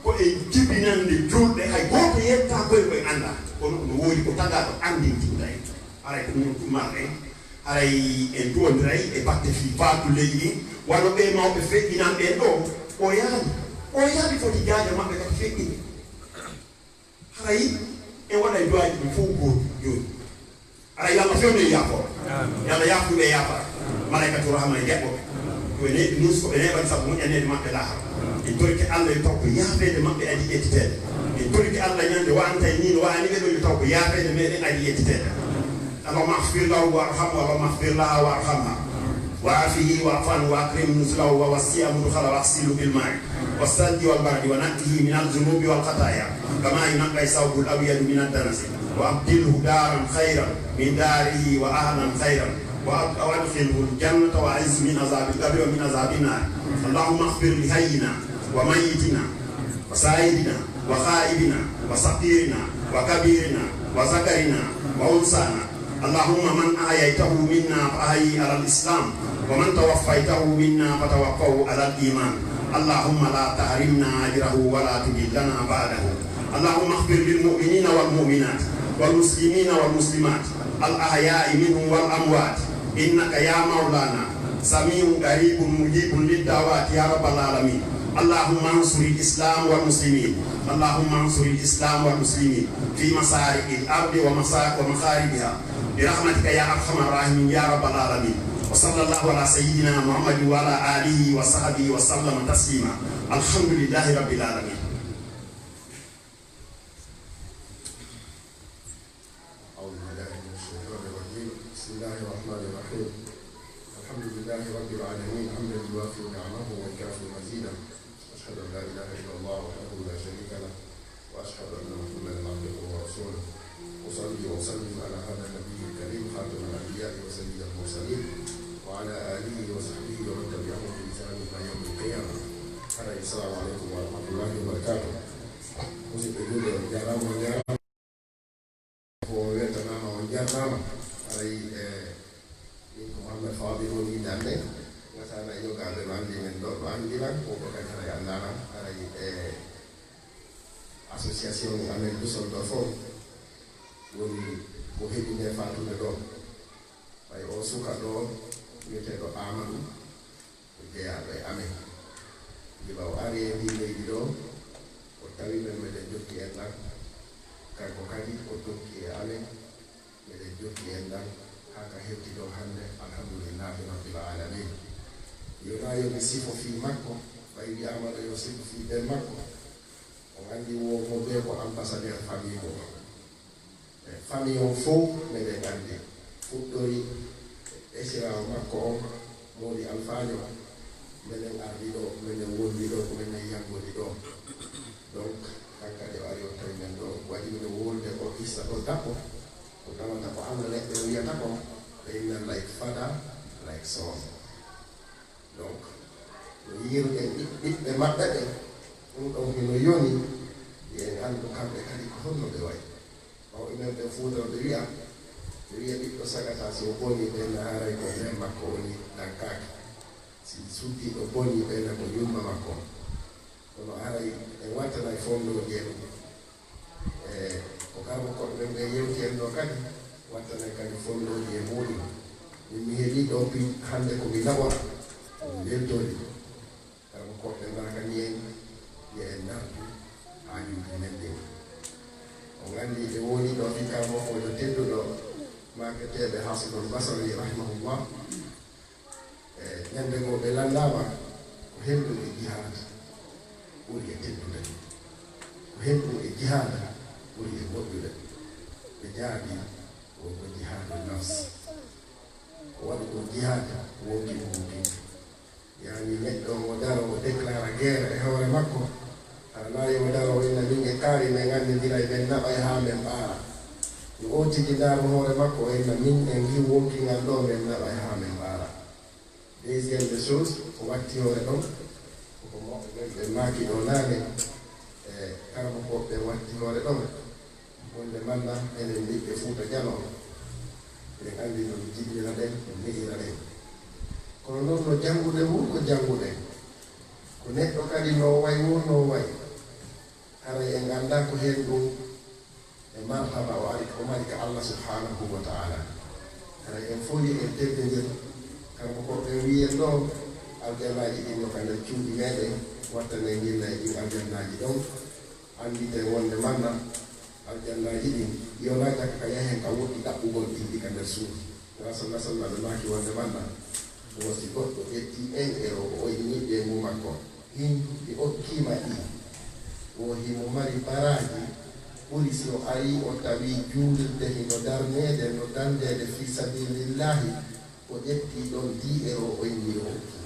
ko e jibinannde juulɓe, hay gooto yettaa koye koye anndaa. Kono no woodi ko tagaaɗo anndintinta en. Haray ko ɗum ɗum marɗen. Haray en duwondiray e batte fii faatu leydi ndin, wano ɓee mawɓe feƴƴinan ɓen ɗoo, o yaali, o yaali foti jaaja maɓɓe kadi feƴƴinde. Haray en waɗay duwaaji ɗin fow gooto jooni. Haray yo Allah fewnu en yaafo. Yo Allah yaafnu ɓe yaafara. Malaykatu rahma e jaɓɓo ɓe. Ko ɓe neeɓi nus, ko ɓe neeɓani sabu moƴƴaneede maɓɓe laahara. En torike Allah yo taw ko yaafeede maɓɓe adii ƴettiteede. En torike Allah ñande wa'antay nii no wa'ani ɓe ɗoo yo taw ko yaafeede meɗen adii ƴettiteede. اللهم اغفر له وارحمه، اللهم اغفر لها وارحمها، وعافه واعف عنه وأكرم نزله ووسع مدخله واغسله بالماء والثلج والبرد ونقه من الذنوب والخطايا كما ينقى الثوب الأبيض من الدنس وأبدله دارا خيرا من داره وأهلا خيرا وأد-، وأدخله الجنة وأعذه من عذاب القبر ومن عذاب النار. اللهم اغفر لحينا وميتنا وشاهدنا وغائبنا وصغيرنا وكبيرنا وذكرنا وأنثانا. اللهم من أحييته منا فأحيه على الإسلام، ومن توفيته منا فتوفه على الإيمان. اللهم لا تحرمنا أجره ولا تضلنا بعده. اللهم اغفر للمؤمنين والمؤمنات والمسلمين والمسلمات الأحياء منهم والأموات. إنك يا مولانا سميع قريب مجيب للدعوات يا رب العالمين. اللهم انصر الإسلام والمسلمين. اللهم انصر الإسلام والمسلمين في مشارق الأرض ومسا-، ومغاربها برحمتك يا أرحم الراحمين يا رب العالمين. وصلى الله على سيدنا محمد وعلى آله وصحبه وسلم تسليما. الحمد لله رب العالمين. أعوذ بالله من الشيطان الرجيم. بسم الله الرحمن الرحيم. الحمد لله رب العالمين، حمدا يوافي نعمه ويكافئ مزيده. أشهد أن لا إله إلا الله وحده لا شريك له، وأشهد أن محمدا عبده ورسوله. أصلي وأسلم على هذا النبي الكريم، خاتم الأنبياء وسيد المرسلين، وعلى آله وصحبه ومن تبعهم بإحسان إلى يوم القيامة. Haray, assalamu aleykum wa rahmatullahi wa barakatuh. Musidɓe julɓe, on njaaraama, on njaaraama. Ko weltanaama, on njaaraama. Haray, eh, min ko Mouhamed Fadil woni innde am. Ngasana e yogaaɓe no anndi men ɗo, no anndi lan, ko ko kadi haray anndaana. Haray, eh, association amen Düsseldorf o woni ko heɓi nde faatude ɗo. Ɓay o suka ɗo, wiyeteeɗo Amadou, ko jeyaaɗo e amen. Gila o ari e ndii leydi ɗo, o tawi men meɗen jokki enɗan. Kanko kadi o tokki e amen, meɗen jokki enɗan haa ka heɓti ɗo hannde, alhamdulillahi rabbil alamin. Yonaa yo mi sifo fii makko, ɓay wi'aama ɗo yo sifo fii ɓen makko. On anndi wo mo ɓe ko ambassadeur famille mum. E famille on fow meɗen anndi. Fuɗɗori e esiraawo makko on, Moodi Alfaajo, menen ardi ɗo, menen wondi ɗo, menen yanngodi ɗo. Donc, kankadi o ari o tawi men ɗo, waɗi miɗo wolde o issa ɗo daɓɓo, ko tawata ko Allah neɗɗo wiyata ko, ɓe inna like father, like son. Donc, no yiiruɗen ɓiɓ-, ɓiɓɓe maɓɓe ɓen, ɗum ɗon hino yoni, yo en anndu kamɓe kadi ko honno ɓe wayi. Mawɓe men ɓen Fuuta ɓe wi'a, ɓe wi'a ɓiɗɗo sagata si o bonii ɓen na haray ko ɓeen makko woni ɗankaaki. Si suddiiɗo bonii ɓen na ko yumma makko. Kono haray en wattanay fonndooji en. E ko karmo koɗo ɓen ɓe yewti en ɗo kadi, wattanay kadi fonndooji e muuɗum. Min mi heɓii ɗo pi-, hannde ko mi naɓora, ko mi weltori. Karmo koɗo ɓe mbarakani en, yo en ndartu haajuuji men ɗin. On anndi ɓe woni ɗo fi karmo ko yo tedduɗo, maaketeeɓe Hasanul Basri rahimahullah. E ñande goo ɓe lanndaama ko henɗum e jihaad ɓuri e teddude, ko henɗum e jihaad ɓuri e moƴƴude. Ɓe jaabii won ko jihaadu nafs. Ko waɗi ɗum jihaad wonki mo wonkinki. Yaani neɗɗo o daro o déclara guerre e hoore makko. Hara naa yo daro o inna min e kaari men anndindiray men naɓay haa men ɓaara. Yo o tigi ndaaru hoore makko o inna min en ngi wonkingal ɗo men naɓay haa men ɓaara. Deuxième des choses, ko watti hoore ɗon, koko mawɓe ɓen ɓe maaki ɗo naane, e karmo ko ɓe watti hoore ɗon. Wonde manna enen ɓiɓɓe Fuuta Jaloo, Eɗen anndi no ɗum jiɗnira ɗen, no ne'ira ɗen. Kono noon no jannguɗen woo ko jannguɗen. Ko neɗɗo kadi no way woo no way. Haray en nganndaa ko heen ɗum e martaba o ari, o mari ka Allah subhanahu wa ta'ala. Haray en fof yo en teddindir. Kamɓe ko ɓe wiyen ɗo, aljannaaji ɗin no ka nder cuuɗi meɗen, wattanen yilla e ɗin aljannaaji ɗon. Annditen wonde manna, aljannaaji ɗin, yonaa jaka ka yahen ka woɗɗi ɗaɓɓugol ɗin ɗi ka nder suudu. Rasul sallallahu alaihi wasallam ɓe maaki wonde manna, wo si goɗɗo ƴetti en ero o inni ɓe mu makko, hin mi okkii ma ɗi, wo himo mari baraaji ɓuri si o ari o tawi juulirde hino darneede, no darndeede fi sabilillahi, o ƴetti ɗon dix euros o inni o okki.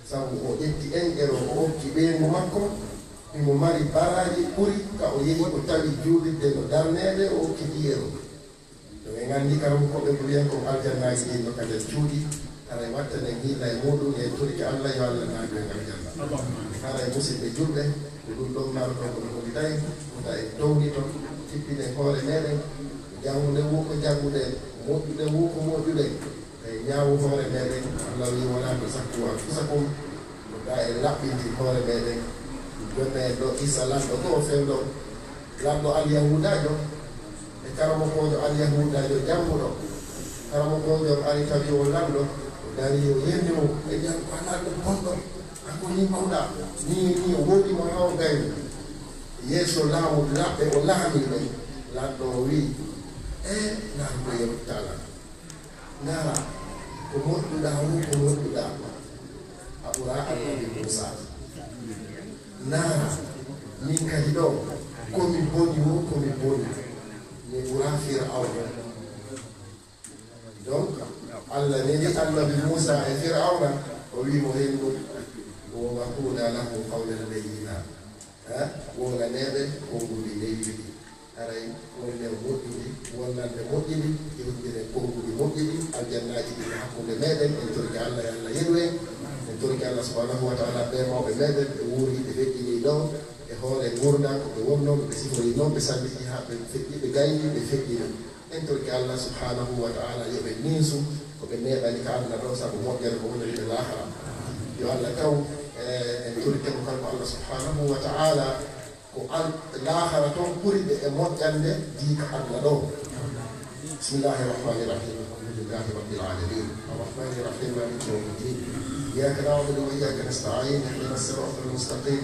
Sabu o ƴetti un euro o okki ɓeyngu makko, himo mari baraaji ɓuri ka o yehi o tawi juulirde no darneede o okki dix euros. No en anndi karamokooɓe ko wiyen kon aljannaaji ɗin no ka nder cuuɗi, haray wattanen hiila e muuɗum, en torike Allah yo Allah naadu en aljanna. Haray musidɓe julɓe, ko ɗum ɗon marɗon ko no hollita en, wota en townito, tippinen hoore meɗen, jannguɗen woo ko jannguɗen, moƴƴuɗen woo ko moƴƴuɗen. E ñaawu hoore meɗen, Allah wi'i, "Wala tuzakku anfusakum." Ko gaa en laɓɓintin hoore meɗen. Jonna en ɗo qissa lanɗo goo fewndo, lanɗo alyahuudaajo e karamokoojo alyahuudaajo jammuɗo. Karamokoojo on ari tawi o lanɗo, o dari o yerni mo, e jam, "Ko lanɗo bonɗo, an ko ni mawɗa, ni, ni o woodi mo haa o gayni." Yeeso laawol laɓɓe o laami ɓe, lanɗo o wi'i, "E, lanɗo yeru tala." Ndaara, ko moƴƴuɗaa woo, ko moƴƴuɗaa, a ɓuraa Annabi Muusaa. Ndaara, min kadi ɗoo, ko mi boni woo, ko mi boni, mi ɓuraa Firawna. Donc, Allah neli Annabi Muusaa e Firawna, o wi'i mo henndu, "Wa qula lahu qawlan layyina." Ha? Wowlaneeɓe konnguɗi newiri. Haray wonde moƴƴude, wonande moƴƴude, jewtidire konnguɗi moƴƴuɗi, aljannaaji ɗi hakkunde meɗen, en torike Allah, yo Allah yeɗu en, en torike Allah subhanahu wa ta'ala, ɓe mawɓe meɗen, ɓe wuuri, ɓe feƴƴini ɗo, e hoore nguurndam, ko ɓe wonnoo, ɓe siforii noon, ɓe salliti haa ɓe feƴƴi, ɓe gayni, ɓe feƴƴini. En torike Allah subhanahu wa ta'ala, yo ɓe ninsu, ko ɓe neeɓani ka aduna ɗo, sabu moƴƴere ko wonani ɓe laahara. Yo Allah taw, eh, en torike mo kanko Allah subhanahu wa ta'ala, ko al-, laahara toon ɓuri ɓe e moƴƴande dii ka aduna ɗo. بسم الله الرحمن الرحيم. الحمد لله رب العالمين. الرحمن الرحيم. مالك يوم الدين. إياك نعبد وإياك نستعين. اهدنا الصراط المستقيم.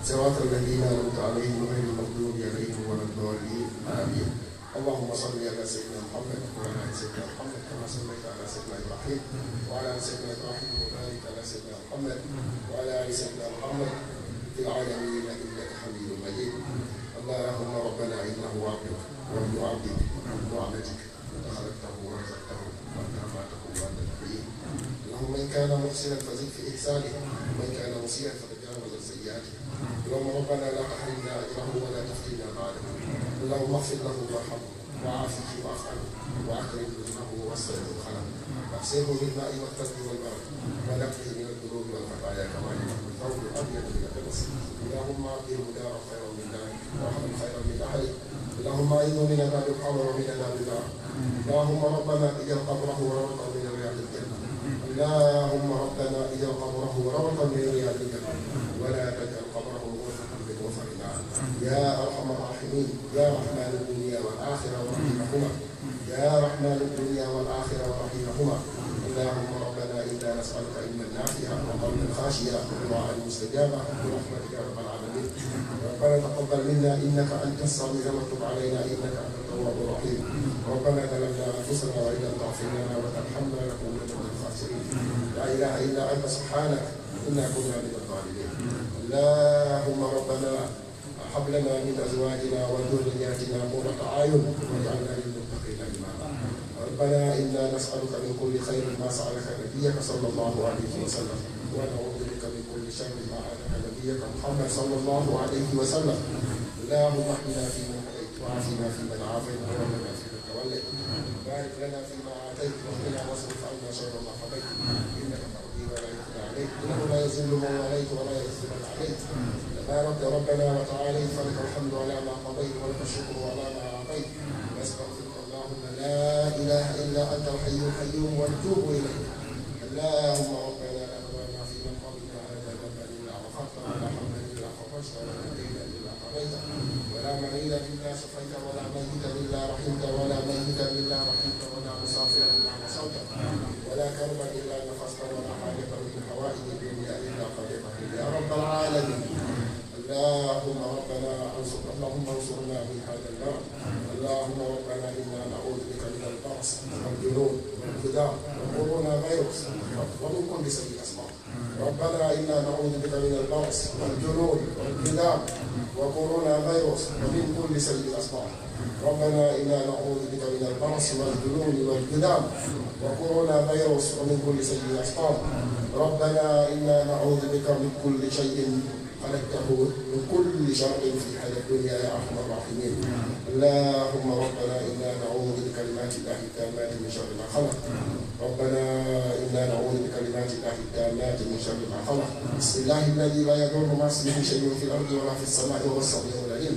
صراط الذين أنعمت عليهم غير المغضوب عليهم ولا الضالين. آمين. اللهم صل على سيدنا محمد وعلى آل سيدنا محمد كما صليت على سيدنا إبراهيم وعلى آل سيدنا إبراهيم وبارك على سيدنا محمد وعلى آل سيدنا محمد في العالمين إنك حميد مجيد. اللهم ربنا إنه عبدك وابن عبدك وابن أمتك، أنت خلقته ورزقته وأنت أماته وأنت تحييه. اللهم إن كان محسنا فزد في إحسانه، وإن كان مسيئا فتجاوز عن سيئاته. اللهم ربنا لا تحرمنا أجره ولا تفتنا بعده. اللهم اغفر له وارحمه وعافه واعف عنه وأكرم نزله ووسع مدخله وأكسه بالماء والثلج والبرد ونقه من الذنوب والخطايا كما ينقى الثوب الأبيض من الدنس. اللهم أبدله دارا خيرا من داره وأهلا خيرا من أهله. اللهم أعذه من عذاب القبر ومن عذاب النار. اللهم ربنا اجعل قبره روضة من رياض الجنة. اللهم ربنا اجعل قبره روضة من رياض الجنة. ولا تجعل قبره غرفة من غرف النار. يا أرحم الراحمين، يا رحمن الدنيا والآخرة ورحيمهما. يا رحمن الدنيا والآخرة ورحيمهما. اللهم ربنا إنا نسألك علما نافعا وقلبا خاشعا ودعاء مستجابا برحمتك يا رب العالمين. ربنا تقبل منا إنك أنت السميع وتب علينا إنك أنت التواب الرحيم. ربنا ظلمنا أنفسنا وإن لم تغفر لنا وترحمنا لنكونن من الخاسرين. لا إله إلا أنت سبحانك إنا كنا من الظالمين. اللهم ربنا هب لنا من أزواجنا وذرياتنا قرة أعين واجعلنا للمتقين إماما. ربنا إنا نسألك من كل خير ما سألك نبيك صلى الله عليه وسلم، ونعوذ بك من كل شر ما أعاذك نبيك محمد صلى الله عليه وسلم. اللهم اهدنا فيمن هديت، وعافنا فيمن عافيت، وتولنا فيمن توليت. بارك لنا فيما أعطيت، وقنا واصرف عنا شر ما قضيت. إنك تقضي ولا يقضى عليك، إنه لا يذل من واليت ولا يعز من عاديت. تباركت ربنا وتعاليت، فلك الحمد على ما قضيت ولك الشكر على ما أعطيت. نستغفرك اللهم لا إله إلا أنت الحي القيوم ونتوب إليك. اللهم ربنا لا تدع لنا في مقامنا هذا ذنبا إلا غفرته ولا هما إلا فرجته ولا دينا إلا قضيته ولا مريضا إلا شفيته ولا ميتا إلا رحمته ولا ميتا إلا رحمته ولا مسافرا إلا وصلته ولا كربا إلا نفسته ولا حاجة من حوائج الدنيا إلا قضيتها يا رب العالمين. اللهم ربنا انصر، اللهم انصرنا في هذا البلد. اللهم ربنا إنا نعوذ بك من البرص والجنون والجذام وكورونا فيروس ومن كل سيء أسقام. ربنا إنا نعوذ بك من البرص والجنون والجذام وكورونا فيروس ومن كل سيء أسقام. ربنا إنا نعوذ بك من البرص والجنون والجذام وكورونا فيروس ومن كل سيء أسقام. ربنا إنا نعوذ بك من كل شيء خلقته من كل شر في هذا الدنيا يا أرحم الراحمين. اللهم ربنا إنا نعوذ بكلمات الله التامات من شر ما خلق. ربنا إنا نعوذ بكلمات الله التامات من شر ما خلق. بسم الله الذي لا يضر مع اسمه شيء في الأرض ولا في السماء وهو السميع العليم.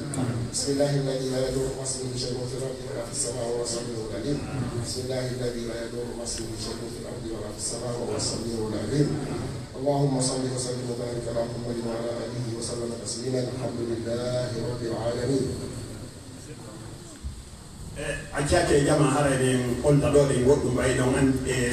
بسم الله الذي لا يضر مع اسمه شيء في الأرض ولا في السماء وهو السميع العليم. بسم الله الذي لا يضر مع اسمه شيء في الأرض ولا في السماء وهو السميع العليم. اللهم صل وسلم وبارك على محمد وعلى آله وسلم تسليما. الحمد لله رب العالمين. E, accake e jama haray ɗen olta ɗo ɗen goɗɗum ɓay ɗon an e